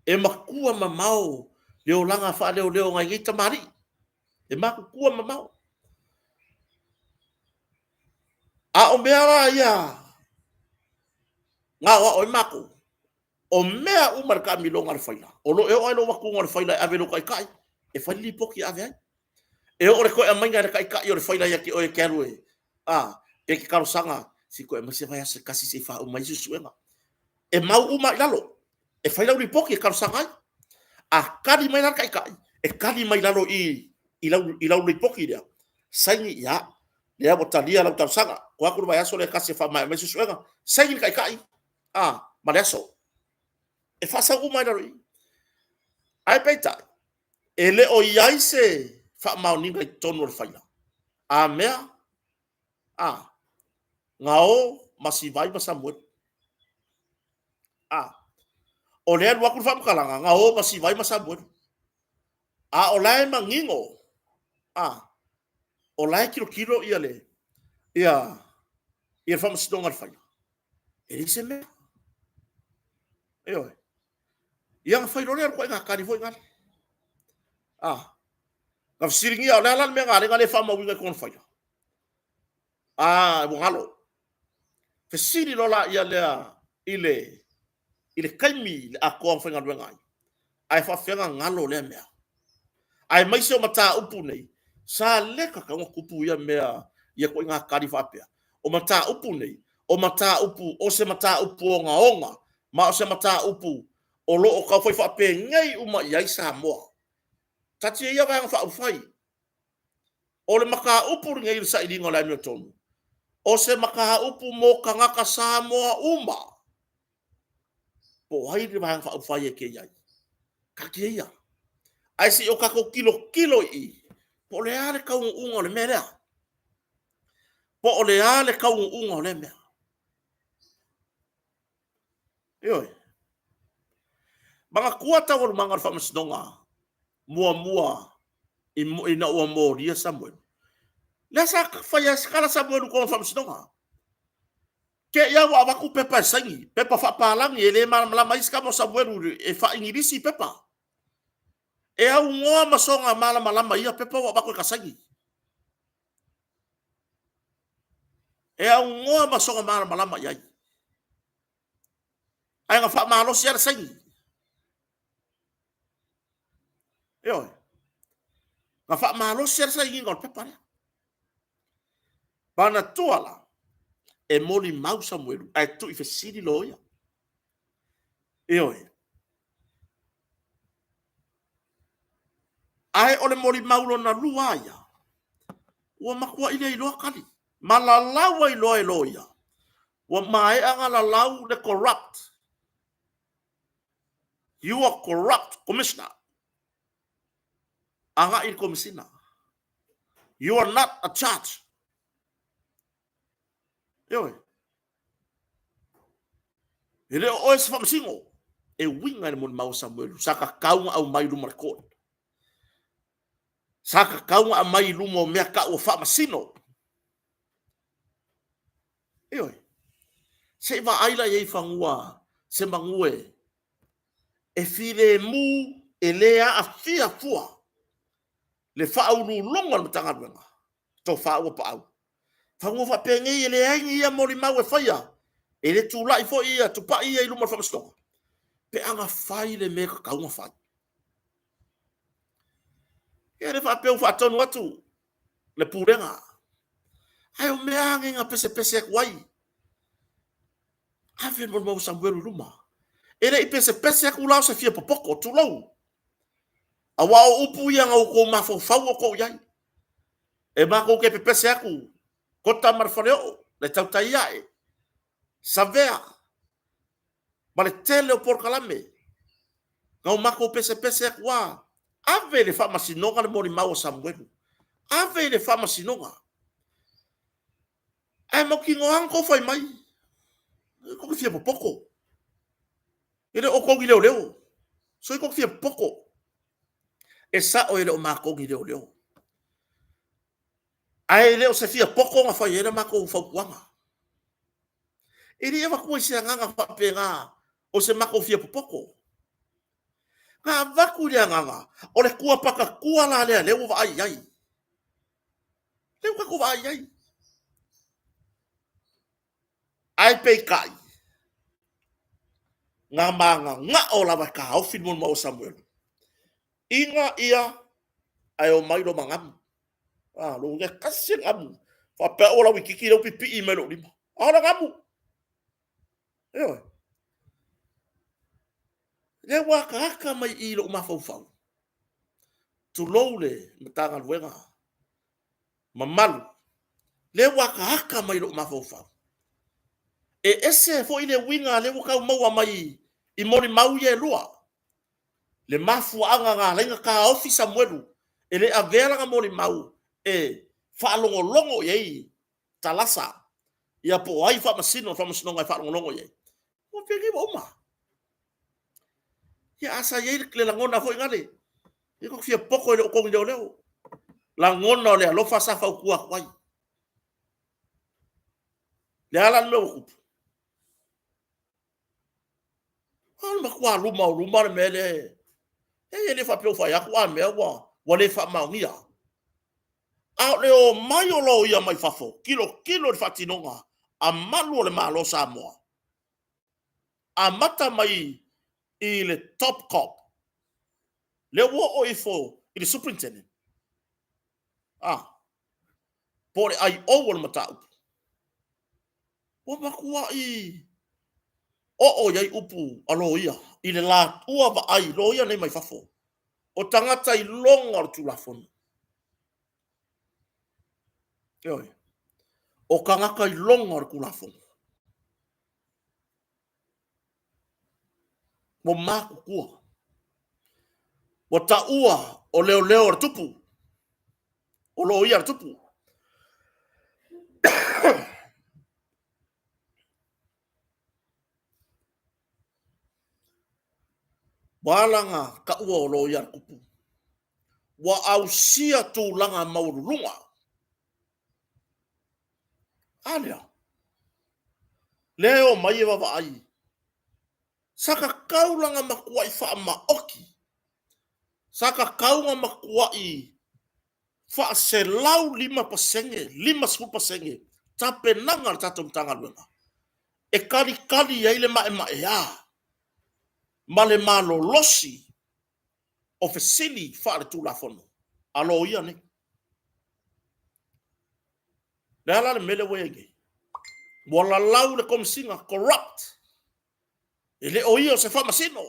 e matua mamao le olaga faaleoleo a nai nei tamalii. E matutua mamao. A o mea la ia na aoao ai matou, O mea uma i le taamiloga a le faila, o lo o oo lava i lou avatuina o le faila e ave i lou taitai, e fai le lipoti e ave ai. E oo i le toe aumaiga e le taitai o le faila ia te oe e te alu e, a, pe te talosaga, se i toe aumai se vaiaso se tasi se i faauma ai suesuega. E mau uma lava i lalo, e fai lau lipoti e talosaga ai. A tali mai la le taitai, e tali mai i lalo i i i lau lipoti lea, saini, ia, lea ua talia lau talosaga. Tuu atu le vaiaso lea e tasi e faamaea mai suesuega, saini le taitai, a, ma le aso. E faasau uma ai lalo i i. Ae peitai, e le o i ai se faamaoniga i totonu o le faila. A mea, a, na o ma Sivai ma Samuelu. A, o lea e alu atu le faamatalaga, na o ma Sivai ma Samuelu. A o la e manino, a, o la e tilotilo ia le, ia, ia le faamasinoga i le faila. E leai se mea. Ioe. Ia ona fai loa lea o le ituaiga tali foi lale. Ah. Na fesiligia, o le a la le mea na ala ai ona le faamauina i totonu o le faila? Ah, ua galo. Fesili loa la ia lea i le i le taimi i le atoa na faigaluega ai, ae faafefea ona galo lea mea? Aemaise o mataupu nei, sa le tatau ona tupu ia mea, ia ituaiga tali faapea. O mataupu nei, o mataupu, o se mataupu ogaoga, ma o se mataupu o lo o tau fai faapenei uma i ai Samoa. Taatia ia Vaega Faaupufai. O le mataupu lenei i le sailiga o le amiotonu, o se mataupu mo tagata Samoa uma. Po o ai le Vaega Faaupufai e te i ai, taatia ia. Ae se i o tatou tilotilo i i, po o le a le taunuuga o le mea lea. Po o le a le taunuuga o lea mea. Ioe. Manatua taualumaga o le faamasinoga muamua ina ua molia Samuelu. Lea sa fai ai se tala Samuelu i totonu o le faamasinoga. Te i lava ua avatu pepa e saini, pepa faapalagi e le malamalama ai se tama o Samuelu e faa-Igilisi pepa. E aunoa ma soona malamalama i ia pepa ua avatu e ta saini. E aunoa ma soona malamalama i ai. Ae na faamalosi lava le saini. Ioe. Na faamalosi lava le sainiga o le pepa lea. Manatua la, e molimau Samuelu ae tuuifesili loia. Ioe. Ae o le molimau lona lua ia, ua matuai le iloa tali, ma lalau ai loa e loia, ua maea ona lalau le corrupt. You are corrupt commissioner. Agai i le komesina. You are not a judge. Ioe. E le o oe se faamasino. E uiga i le molimau a Samuelu, sa tatau ona aumai i luma o le court. Sa tatau ona aumai i luma o mea tau o faamasino. Ioe. Se i vaai la i ai i fanua se manu e filemu, e le aafia fua le faauluuluga o le Matagaluega, tofa Auapaau. Fanua faapenei e leai ni ia molimau e faia, e le tulai foi ia Tupai ia i luma o le faamasinoga, pe a na fai le mea e tatau ona fai. Ia le faapea ua faatonu atu le Pulega, ae o mea lava nei na pesepese atu ai, ave le molimau a Samuelu i luma. E le i pesepese atu la o se fia popoto, tulou, aua o upu ia na outou mafaufau outou i ai. E matou te pepese atu, Kota ma le Faleoo, le tautai ae, Savea, ma le tele o polokalame. Na o matou pesepese atu lava, ave i le faamasinoga le molimau a Samuelu, ave i le faamasinoga. Ae mautinoa lava na outou fai mai, tou te fia popoto. E le o outou ni leoleo, soia tou te fia popoto. E sao e le o matou ni leoleo. Ae le o se fia poto na fai ai le matou fautuaga. E le i avatua i se agaga faapena o se matou fia popoto. Na avatu i le agaga, o le tuapatatua la lea ua vaai i ai. Lea ua tatou vaai i ai. Ae peitai, na mananao lava e taofi le molimau a Samuelu, ina ia, ae omai loa ma gamu. A, lona uiga e tasi le gamu, faapea au o lauikiki lea ua pipii mai lou lima, a o le gamu. Ioe. Lea ua ataata mai i lou mafaufau, tulou le Matagaluega mamalu, lea ua ataata mai i lou mafaufau, e ese foi le uiga lea ua tau maua mai i molimau ia e lua, le mafuaaga na ala ai ona taofi Samuelu e le avea lana molimau e faalogologo i ai Salasa ia po o ai faamasino o le faamasinoga e faalogologo i ai, ua faapenei ua uma. Ia ae sa i ai le lagona foi lale, ia tou te fia popoto e le o outou ni leoleo. Lagona o le alofa sa fautua atu ai. O le a la le mea ua tupu? O le matua luma o luma le mea lea. E le faapea ua fai atu a mea ua le faamaonia. A o le omai o loia mai fafo tilotilo i le faatinoga a malu o le Malo o Samoa, amata mai i le top cop, lea ua oo ifo i le superintendent, a, po o le IO o le mataupu, ua matuai oo i ai upu a loia i le latua vaai, loia nei mai fafo, o tagata iloga o le Tulafono. Ioe. O tagata iloga o le Tulafono. Ua matutua. Ua taua o leoleo o le tupu, o loia a le tupu. Ua ala ona taua o loia a le tupu, ua ausia tulaga maualuluga. A lea, lea e omai e vaavaai, sa tatau la ona matuai faamaoti, sa tatau ona matuai 105%, 50% tapenaga a le tatou Matagaluega e talitali ai le maemaea ma le malolosi o fesili faale-Tulafono a loia nei. O le a la le mea lea ua i ai nei? Ua lalau le Komesina, corrupt. E le o ia o se faamasino.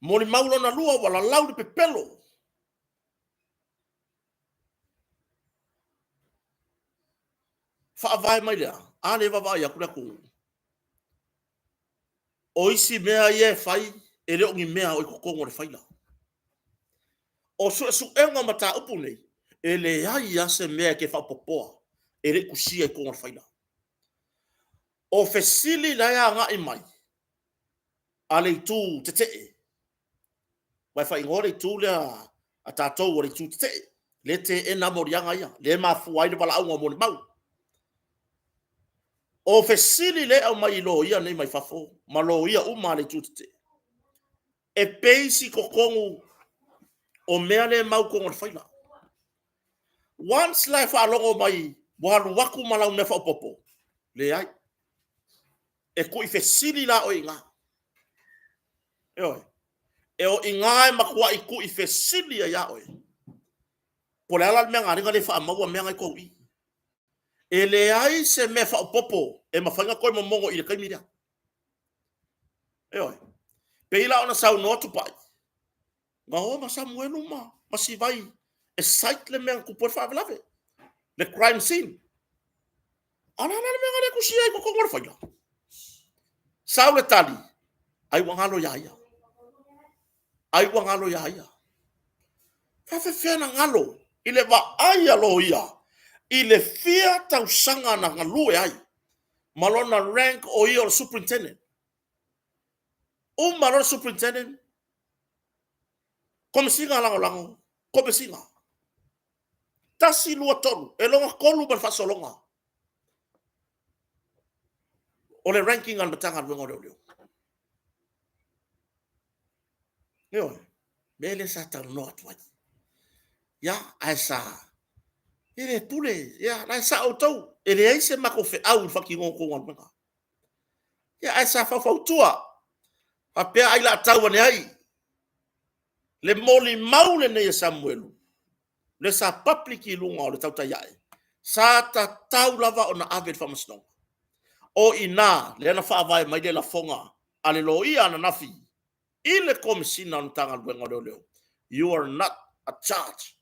Molimau lona lua ua lalau le pepelo. Faavae mai lea, a lea e vaavaai atu le atunuu. O isi mea ia e fai, e le o ni mea o i totonu o le faila. O suesuega o mataupu nei, e leai lava se mea e te faaopoopoa e le i tusia i totonu o le faila. O fesili la e agai mai a le itu tetee, aua e faaigoa le itu lea a tatou o le itu tetee, lea e teena moliaga ia, lea e mafua ai le valaauga o molimau. O fesili lea e aumai i loia nei mai fafo ma loia uma a le itu tetee, e base i totonu o mea lea e mau i totonu o le faila. Once la e faalogo mai ua alu atu ma lau mea faaopoopo, leai. E tuuifesili la oe i ina. Ioe. O i ina e matuai tuuifesili ai lava oe, po o le a la le mea na ala ai ona le faamauina mea na e i tou i i. E leai se mea faaopoopo e mafai ona toe momono i i le taimi lea. Ioe. E pei la ona saunoa Tupai, na o ma Samuelu ma Sivai e cite le mea na tupu ai le faalavelave, le crime scene. A o le a la le mea na le tusia ai i totonu o le faila? Sau le tali, ai ua galo ia ia. Ai ua galo ia ia. E faapefea ona galo i le vaai a loia i le fia tausaga na galue ai ma lona rank o ia o le Superintendent. Uma loa le Superintendent, Komesina Lagolago, Komesina. 1, 2, 3, e lona 3 ma le faasologa o le ranking a le Matagaluega o Leoleo. Ioe, o le mea lea sa talanoa atu ai. Ia, ae sa, e le pule, ia o la e sao outou, e leai se matou feau i le faatinoga o le tou galuega. Ia ae sa faufautua, faapea ai o le a tau ane ai le molimau lenei a Samuelu, lea sa public i luga o le tautai ae, sa tatau lava ona ave i le faamasinoga. O i ina lea na faavae mai le lafoga a le loia ananafi i le Komesina o le Matagaluega o Leoleo, you are not a judge.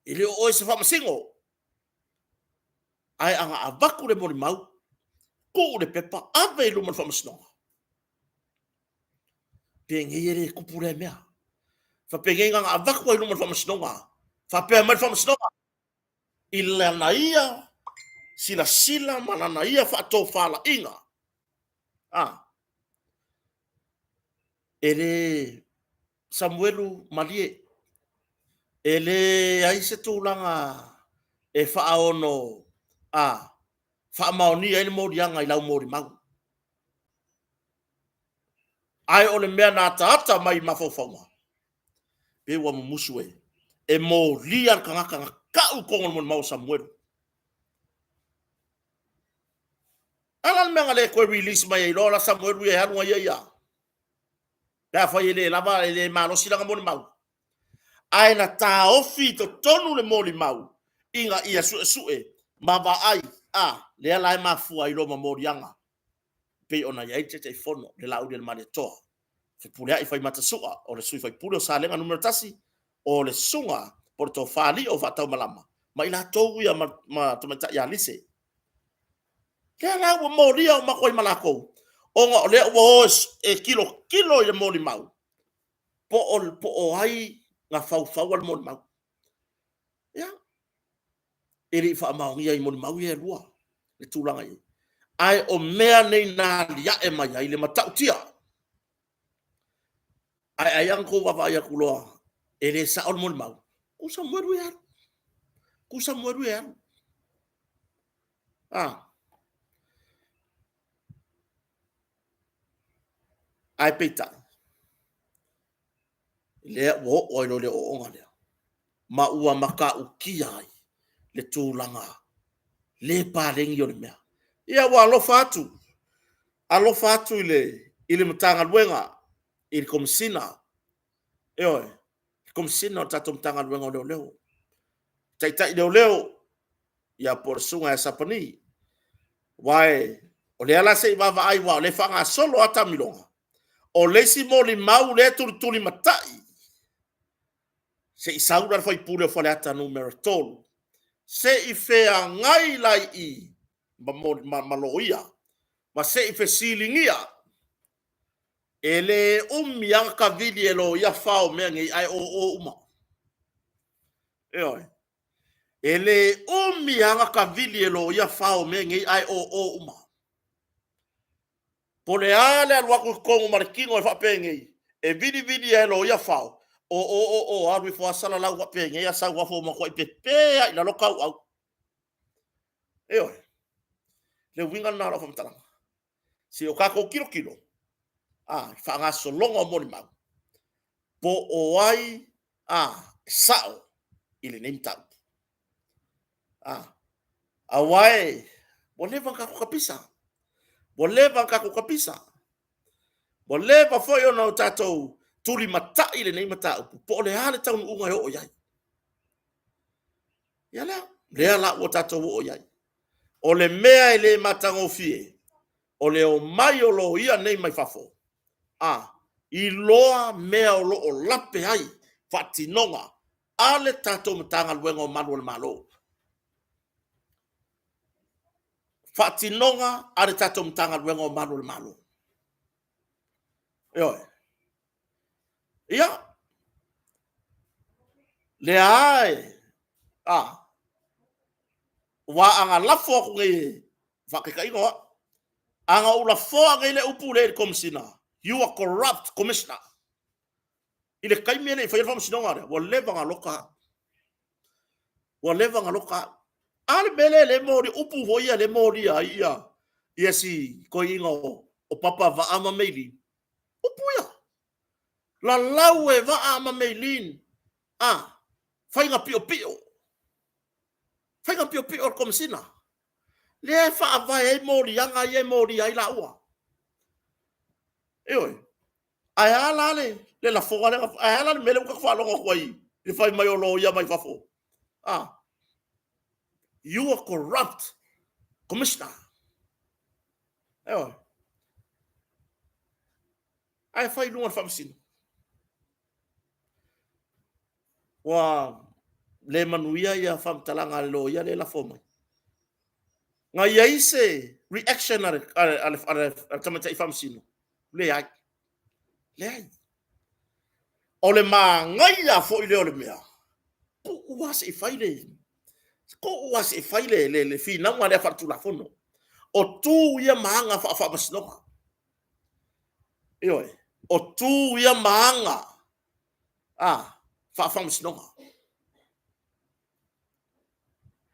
E le o oe o se faamasino. Ae ana avatu le molimau, tuu le pepa, ave i luma o le faamasinoga, penei e le tupu lea mea. Faapenei na ona avatu lava i luma o le faamasinoga, faapea mai le faamasinoga, i lana ia silasila ma lana ia faatofalaiga, e le... Samuelu, malie, e leai se tulaga e faaono faamaonia ai le moliaga i lau molimau. Ae o le mea na ataata mai i mafaufauga, pei ua mumusu e e molia le tagata na tau i totonu o le molimau a Samuelu. A le la le mea na le toe release mai ai loa la Samuelu ia e alu na ia ia? Pe afai e le lava, e le malosi lana molimau. Ae na taofi i totonu le molimau ina ia suesue ma vaai, a, lea la e mafua ai loa ma moliaga pei ona i ai le Taitaifono le Laaulialemalietoa, Fepuleai Faimatasoa, o le sui usufono o Salega Nu.1, o le Susuga po o le Tofa Alii o Faataumalama ma i latou ia ma Tamaitai ia Lise. Lea la ua molia uma atu ai ma latou, ona o lea ua o e tilotilo i le molimau, po o ai na faufauina le molimau. Ia, e le i faamaonia i molimau ia e lua le tulaga e i ai. Ae o mea nei na aliae mai ai le matautia. Ae ai lava ona outou vaavaai atu loa e le sao le molimau, tuu Samuelu ia e alu, tuu Samuelu ia e alu. Ae peitai, lea ua oo ai loa i le ooooga lea, ma ua matautia ai le tulaga le paleni o le mea. Ia ua alofa atu, alofa atu i le Matagaluega, i le Komesina, ioe, le Komesina o le tatou Matagaluega o Leoleo, taitai leoleo, ia po o le Susuga ia Sapani. Aua o lea la se i vaavaai aua o lea e faagasolo lava taamiloga. O le isi molimau lea e tulitulimatai, se i sau la le sui usufono o Faleata Nu.3, se i feagai la i i ma loia ma se i fesiligia. E le umi lava ona tavili e loia fao o mea nei ae o o uma. Ioe. E le umi lava ona tavili e loia fao o mea nei ae o o uma. Po o le a le alu atu i totonu ma le tino e faapenei, e vilivili lava e loia fao, o o o o, alu ifo lava salalau faapenei ae sau i fafo ua matuai pepe lava i lalo tauau. Ioe. Le uiga lena o lau faamatalaga. Se i o tatou tilotilo, a, i faagasologa o molimau, po o ai a, e sao i lenei mataupu. A, aua e, ua leva ona tatou tapisa, ua leva ona tatou tapisa, ua leva foi ona tatou tulimatai lenei mataupu, po o le a le taunuuga e oo i ai. Ia lea, lea la ua tatou oo i ai. O le mea e le matagofie, o le omai o loia nei mai fafo, a, iloa mea o lo o lape ai faatinoga a le tatou Matagaluega o Malu o le Malo. Faatinoga a le tatou Matagaluega o Malu o le Malo. Ioe. Ia, lea e, a, aua a na lafo atu nei, faataitaiga o au, a na ou lafoa nei le upu lea i le Komesina, you are corrupt commissioner. I le taimi e le i faia le faamasinoga lea, ua leva ona loka au. Ua leva ona loka au. A le mea lea le molia, upu foi ia le molia ai ia, ia si toeaina o Papa Vaa ma Meilin. Upu ia. Lalau e Vaa ma Meilin, a, faiga piopio. Faiga piopio a le Komesina. Lea e faavae ai moliaga ia e molia ai laua. Ioe. Ae a la le lafoga lea, ae a la le mea lea ua tatou faalogo atu ai i le fai mai o loia mai fafo? Ah, you are corrupt commissioner. Ioe. Ae fai i luga o le faamasino. Ua le manuia ia faamatalaga a le loia lea e lafo mai. Na i ai se reaction a le tamaitai faamasino? Leai. Leai. O le manaia foi lea o le mea, tuu lava se i fai le, tuu lava se i fai le finauga lea faaletulafono. O tu ia ma aga faafaamasinoga. Ioe. O tu ia ma aga a faafaamasinoga.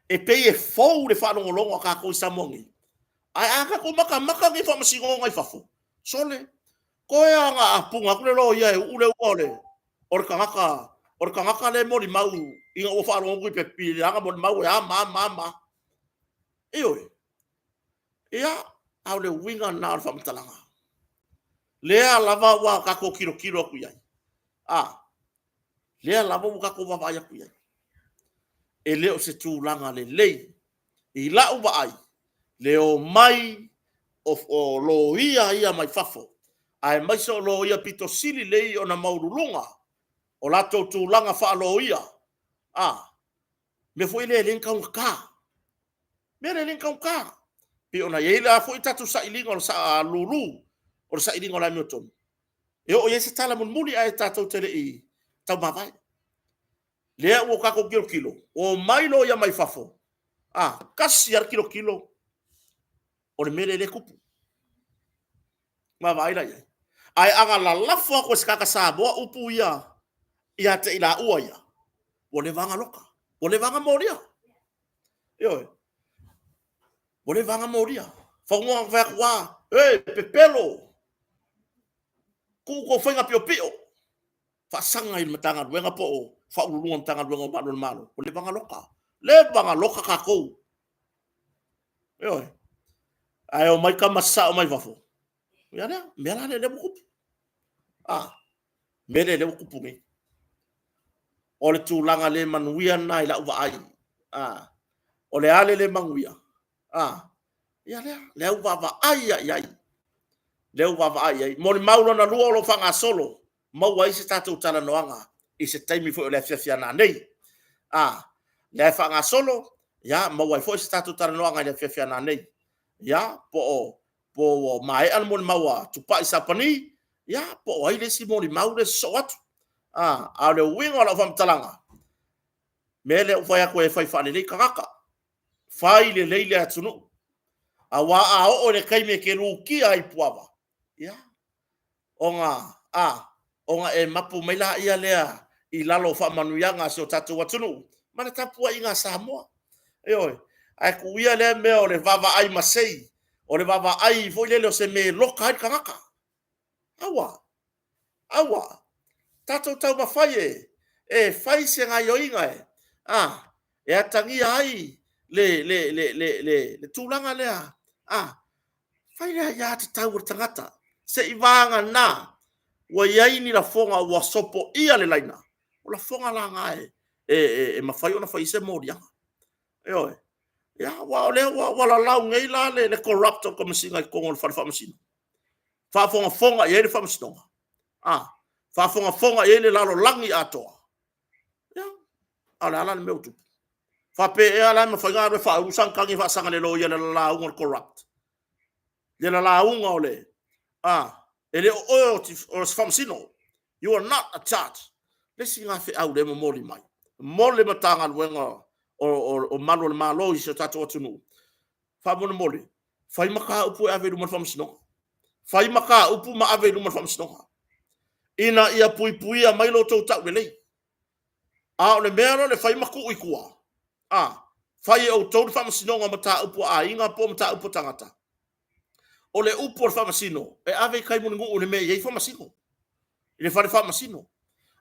E pei e fou le faalogologo a tatou i Samoa nei. Ae a tatou matamata nei i faamasinoga i fafo, sole, toe lava ona apuga atu le loia e uu le ua o le, o le tagata, o le tagata lea e molimau ina ua faalogo atu i le aga molimau e a ma a ma a ma a. Ioe. Ia, a o le uiga lena o le faamatalaga. Lea lava ua tatou tilotilo atu i ai. A, lea lava ua tatou vaavaai atu i ai. E le o se tulaga lelei i lau vaai le omai o loia ia mai fafo, aemaise o loia pito sili lelei ona maualuluga o latou tulaga faaloia. A, mea foi lea e le taugata. Mea lea e le taugata. Pei ona i ai la foi tatou sailiga o le lulu, o le sailiga o le amiotonu, e oo i ai se tala mulimuli ae tatou te le i taumavae. Lea ua tatou tilotilo, ua omai loia mai fafo, a, tasi lava le tilotilo o le mea lea e tupu. Vaavaai la i ai. Ae a na lalafo atu e se tagata Samoa upu ia ia te i laua ia, ua leva ona loka, ua leva ona molia. Ioe. Ua leva ona molia. Fagoa fai atu, a, e, pepelo, tuu tou faiga piopio, faasaga i le Matagaluega po o Faauluuluga o Matagaluega o Malu o le Malo, ua leva ona loka. Leva ona loka tatou. Ioe. Ae omai tama sao mai fafo. Ia lea, mea la lea lea ua tupu. Ah, mea lea lea ua tupu nei. O le tulaga le manuia lena i lau vaai. Ah, o le a le le manuia? Ah, ia lea, lea ua vaavaai lava i ai. Lea ua vaavaai i ai. Molimau lona lua o lo o faagasolo, maua ai se tatou talanoaga i se taimi foi o le afiafi a nanei. A, lea e faagasolo, ia, maua ai foi se tatou talanoaga i le afiafi a nanei. Ia, po o po ua maea le molimau a Tupai Sapani, ia, po o ai le isi molimau lea e sosoo atu. A, a o le uiga o lau faamatalaga, mea lea ua fai atu e fai faalelei tagata, fai lelei le atunuu. Aua a oo i le taimi e te lutia ai i Puava, ia, ona, a, ona e mapu mai laia lea i lalo o faamanuiaga a si o tatou atunuu ma le tapuaiga a Samoa. Ioe. Ae tuu ia lea mea o le vaavaai masei, o le vaavaai foi lele o se mea e loka ai le tagata. Aua, aua. Tatou taumafai e e fai se gaoioiga e, a, e atagia ai le, le, le, le, le, le tulaga lea, a, fai le aiatatau a le tagata, seiavagana ua i ai ni lafoga ua sopoia le laina, o lafoga la na e, e, e mafai ona fai ai se moliaga. Ioe. Ia, aua o lea ua lalau nei la le, le corrupt o le Komesina i totonu o le Fale Faamasino. Faafogafoga i ai le Faamasinoga. A, faafogafoga i ai le lalolagi atoa. Ia, a o le a la le mea ua tupu? Faapea ea la e mafai ona alu e faaulu sana tagi e faasaga i le loia i le lalauga o le corrupt? Le lalauga o le... A, e le o oe o se faamasino. You are not a judge. Le isi lena feau lea e momoli mai mo le Matagaluega o, o, o Malu o le Malo i si o tatou atunuu. Faamolemole, fai mataupu e ave i luma o le faamasinoga. Fai mataupu ma ave i luma o le faamasinoga. Ina ia puipuia mai lo outou taulelei. A o le mea lea o le fai ma tuu i tua, a, fai e outou le faamasinoga o mataupu a aiga po o mataupu a tagata. O le upu a le faamasino, e ave i tai mulinuu i le mea e i ai faamasino, i le fale faamasino.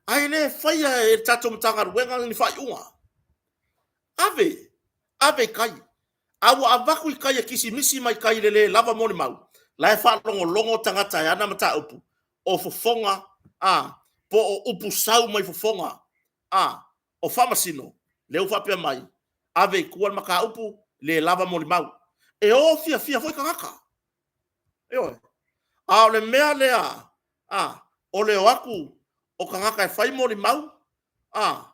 Ae le faia e le tatou Matagaluega ni faaiuga. Ave, ave i tai. A ua avatu i tai e kisimisi mai tai i le le lava molimau, la e faalogologo tagata e ana mataupu, o fofoga, a, po o upu sau mai fofoga, a, o faamasino, lea ua faapea mai, ave i tua le mataupu, le lava molimau. E o fiafia foi tagata. Ioe. A o le mea lea, a, o le o atu o tagata e fai molimau, a,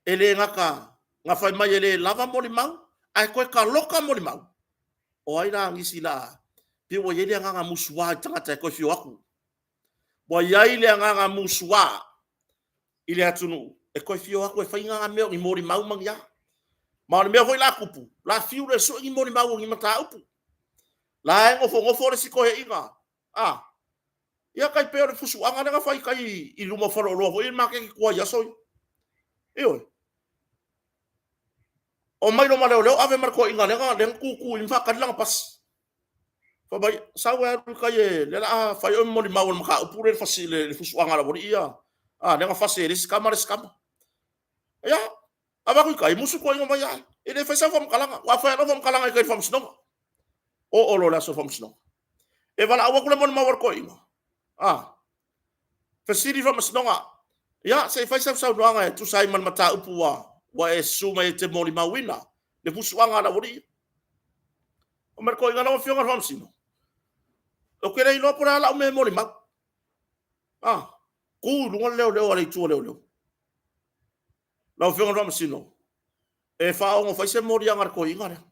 e le gata na fai mai e le lava molimau, ae toe taloka molimau. O ai la nisi la, pei ua i ai le agaga musua i tagata e toe fia o atu. Ua i ai le agaga musua i le atunuu e toe fia o atu e fai na mea o ni molimau ma ni a. Ma o le mea foi la tupu, la fiu loa e sue ni molimau o ni mataupu. La e nofonofo le isi toeaina, a, ia tai pei o le fusuaga lea na fai i tai i luma o faleoloa foi ia i maketi tuai i aso ia. Ioe. Omai loa ma leoleo ave ma le toeaina lea na tutu i i ma faatali lana pasi. Fai mai, sau e alu i tai e, lea o le a fai oe ma molimau o le mataupu lea i le fusuaga a le aualii ia, a, lea na fase e le isi tama le isi tama. Ia, avatu i tai, musu toeaina mai ai. E le fai sau faamatalaga. Aua a fai lava lau faamatalaga i tai i le faamasinoga. Oo loa le aso faamasinoga. E valaau atu le molimau a le toeaina. A, fesili faamasinoga, ia, se i fai sau saunoaga e tusa ai ma le mataupu ua, ua e susu mai e te molimauina le fusuaga a le aualii. Fai mai le toeaina, lau Afioga i le Faamasino, ou te le iloa po o le a lau mea e molimau. A, tu i luga le leoleo a le itu a leoleo. Lau Afioga i le Faamasino, e faaono fai se moliaga a le toeaina lea.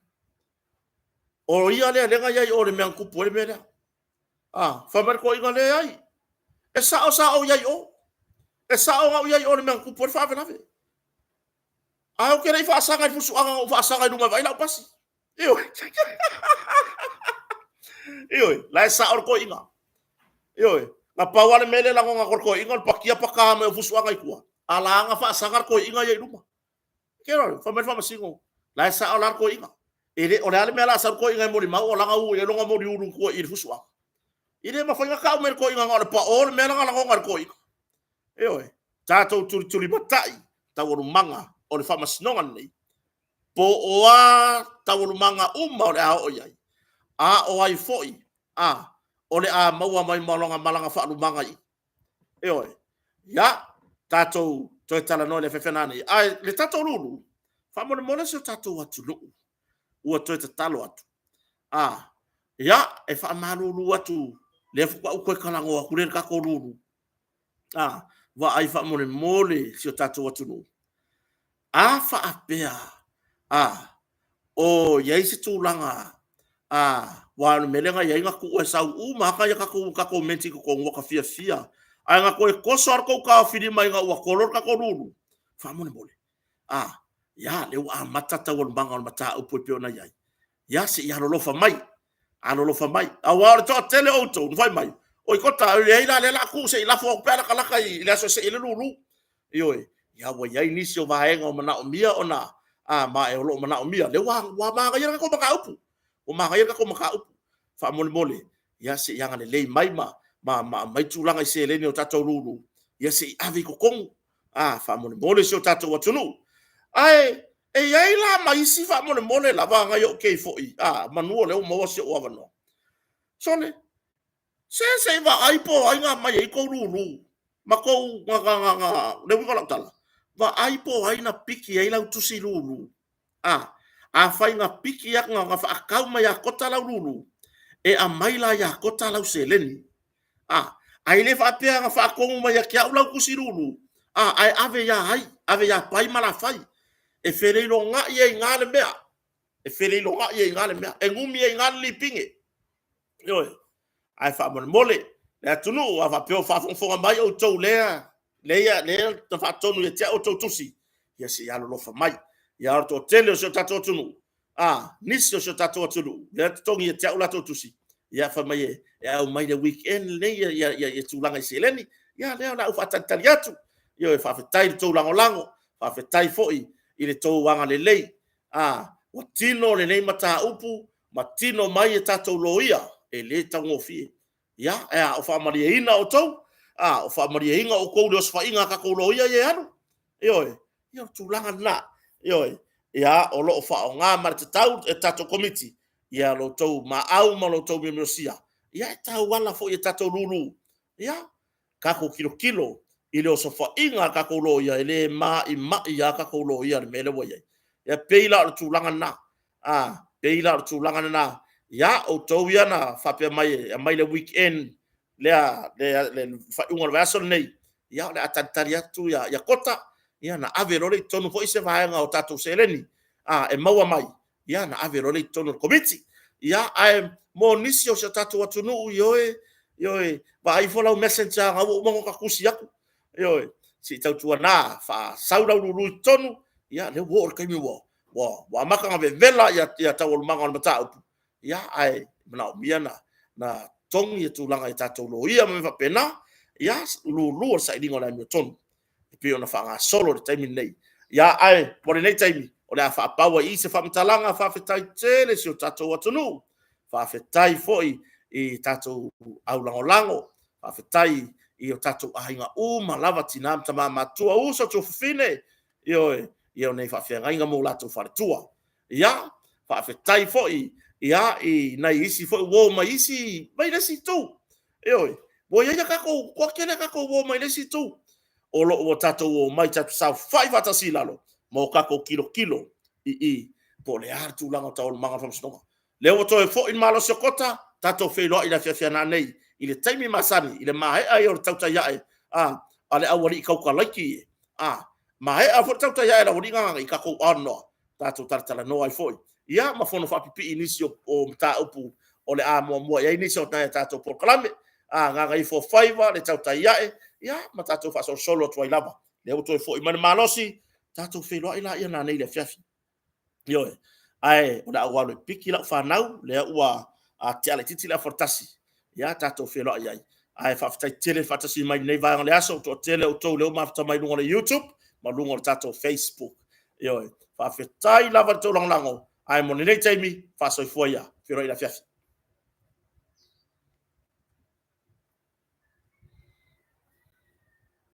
O ia lea lea na i ai i o i le mea na tupu ai le mea lea. A, fai mai le toeaina, leai, e sao sa ou i ai i o. E sao na ou i ai i o i le mea na tupu ai le faalavelave. Ae ou te le i faasaga i le fusuaga na ou faasaga i luma e vaai lau pasi. Ioe. Ioe, la e sao le toeaina. Ioe, na pau lava le mea lea e lagona atu e le toeaina o le patia pata mai o fusuaga i tua, a la na faasaga le toeaina ia i luma. Ke rore, fai mai le faamasino, la e sao la le toeaina. E le, o le a le mea o le a sau le toeaina e molimau o la na ua i ai lona moliulu i tua i le fusuaga. E le mafai ona tau mai le toeaina na o le pao le mea la na lagona e le toeaina. Ioe, tatou tulitulimatai taualumaga o le faamasinoga lenei, po o a taualumaga uma o le a oo i ai, a o ai foi a o le a maua mai ma lona malaga faalumaga i i. Ioe. Ia, tatou toe talanoa i le afiafi a nanei. Ae le tatou lulu, faamolemole si o tatou atunuu ua toe tatalo atu. A, ia, e faamalulu atu Lea faatoa ou toe talanoa atu lea i le tatou lulu. A, vaai faamolemole si o tatou atunuu. A faapea, a, o i ai se tulaga, a, aua o le mea lea na i ai na tuu e sau uma lava ta tatou menti i totonu ua ta fiafia. Ae na toe toso lava le tou taofilima ina ua tolo le tatou lulu. Faamolemole, a, ia, lea ua amata taualumaga o le mataupu e pei ona i ai. Ia se i alolofa mai, alolofa mai. Aua o le toatele o outou na fai mai, oi Kota, e leai la o lea o le a tuu se i lafo atu pea latalata i le aso e sei ai le lulu. Ioe, ia ua i ai nisi o vaega o manaomia ona, ma o lo o manaomia, lea ua manaia le tatou mataupu, ua manaia le tatou mataupu. Faamolemole, ia se i agalelei mai ma aumai tulaga i seleni o tatou lulu, ia se i ave i totonu, faamolemole si o tatou atunuu. Ae e i ai la ma isi faamolemole lava nai ou te foi, manu o lea ua maua si ou avanoa. Sole, se se i vaai po o ai na aumai ai tou lulu ma tou... Le uiga o lau tala, vaai po o ai na piki ai lau tusi lulu. Afai na piki na faatau mai ia Kota lau lulu, e aumai la ia Kota lau seleni. Ae le faapea na faatonu mai ia te au lau tusi lulu, ae ave ia ai? Ave ia Pai ma Lafai. E feleiloai ai i ina le mea, e feleiloai ai i ina le mea, e numi ai i ina le lipine. Ioe. Ae faamolemole le atunuu, a faapea o faafogafoga mai outou lea na faatonu ia te au a outou tusi, ia se i alolofa mai. A o le toatele o si o tatou atunuu, nisi o si o tatou atunuu lea e totogi ia te au a latou tusi, ia fai mai e aumai i le weekend lenei le tulaga i seleni. Ia o lea o le a ou faatalitali atu. Ioe, faafetai i le tou lagolago, faafetai foi i le tou agalelei. Ua tino lenei mataupu ma tino mai a tatou loia, e le taugofie. Ia, ae a? Ua faamalieina outou? Ua faamalieina outou i le osofaiga a tatou loia ia e alu? Ioe. Ia o le tulaga lena. Ioe. Ia, o lo o faaaoga ma le tatau e le tatou Komiti lo outou maau ma lo outou miomiosia e tauala foi i tatou lulu. Ia, tatou tilotilo i le osofaiga a tatou loia, e le maimai lava tatou loia i le mea lea ua i ai. E pei la o le tulaga lena, pei la o le tulaga lena. Ia, outou ia na faapea mai e aumai i le weekend le faaiuga o le vaiaso lenei, ia o le a talitali atu Kota ona ave loa lea i totonu foi se vaega o tatou seleni e maua mai, ona ave loa lea i totonu o le Komiti. Ae mo nisi o si o tatou atunuu, ioe, ioe, vaai ifo lau messenger o lena ua uma ona ota tusi atu. Ioe. Se i tautuana faasau lau lulu i totonu, o lea ua oo i le taimi ua amata ona vevela taualumaga o le mataupu, ae manaomia ona totogi tulaga i tatou loia ma mea faapena. Ia, lulu o le sailiga o le amiotonu e pei ona faagasolo i le taimi lenei. Ae mo lenei taimi, o le a faapau ai i i se faamatalaga. Faafetai tele i si o tatou atunuu, faafetai foi i tatou aulagolago, faafetai i o tatou aiga uma lava, tina ma tama matutua, uso, tuafafine, ioe, i nei faafeagaiga ma o latou faletua. Ia, faafetai foi i nai isi foi uo mai le isi itu, ioe, ua toatele a tatou uo mai le isi itu o lo o ua tatou omai tatou saofai faatasi i lalo ma o tatou tilotilo i i po o le a le tulaga o taualumaga o le Faamasinoga. Lea ua toe foi le malosi o Kota, tatou feiloai i le afiafi a nanei i le taimi masani i le maea ai o le tautai ae a le aualii tautalaiti, maea foi le tautai ae a le aualii nei, tatou on loa, tatou talatalanoa ai foi, ia ma fono faapipii i nisi o mataupu o le a muamua i ai nisi o nai a tatou polokalame. Gagaifoofaiva le tautai ae, ia ma tatou faasolosolo atu ai lava. Lea ua toe foi mai le malosi, tatou feiloai laia nanei i le afiafi. Ioe. Ae o le a ou alu e piki lau fanau, lea ua tea laitiiti le afa o le 1, ia tatou feiloai ai. Ae faafetai tele le faatasi mai i lenei vaega o le aso. Ua toatele outou lea ua mafuta mai i luga o le YouTube ma luga o le tatou Facebook. Ioe. Faafetai lava i le tou lagolago, ae mo lenei taimi, faasoifua ia. Feiloai i le afiafi.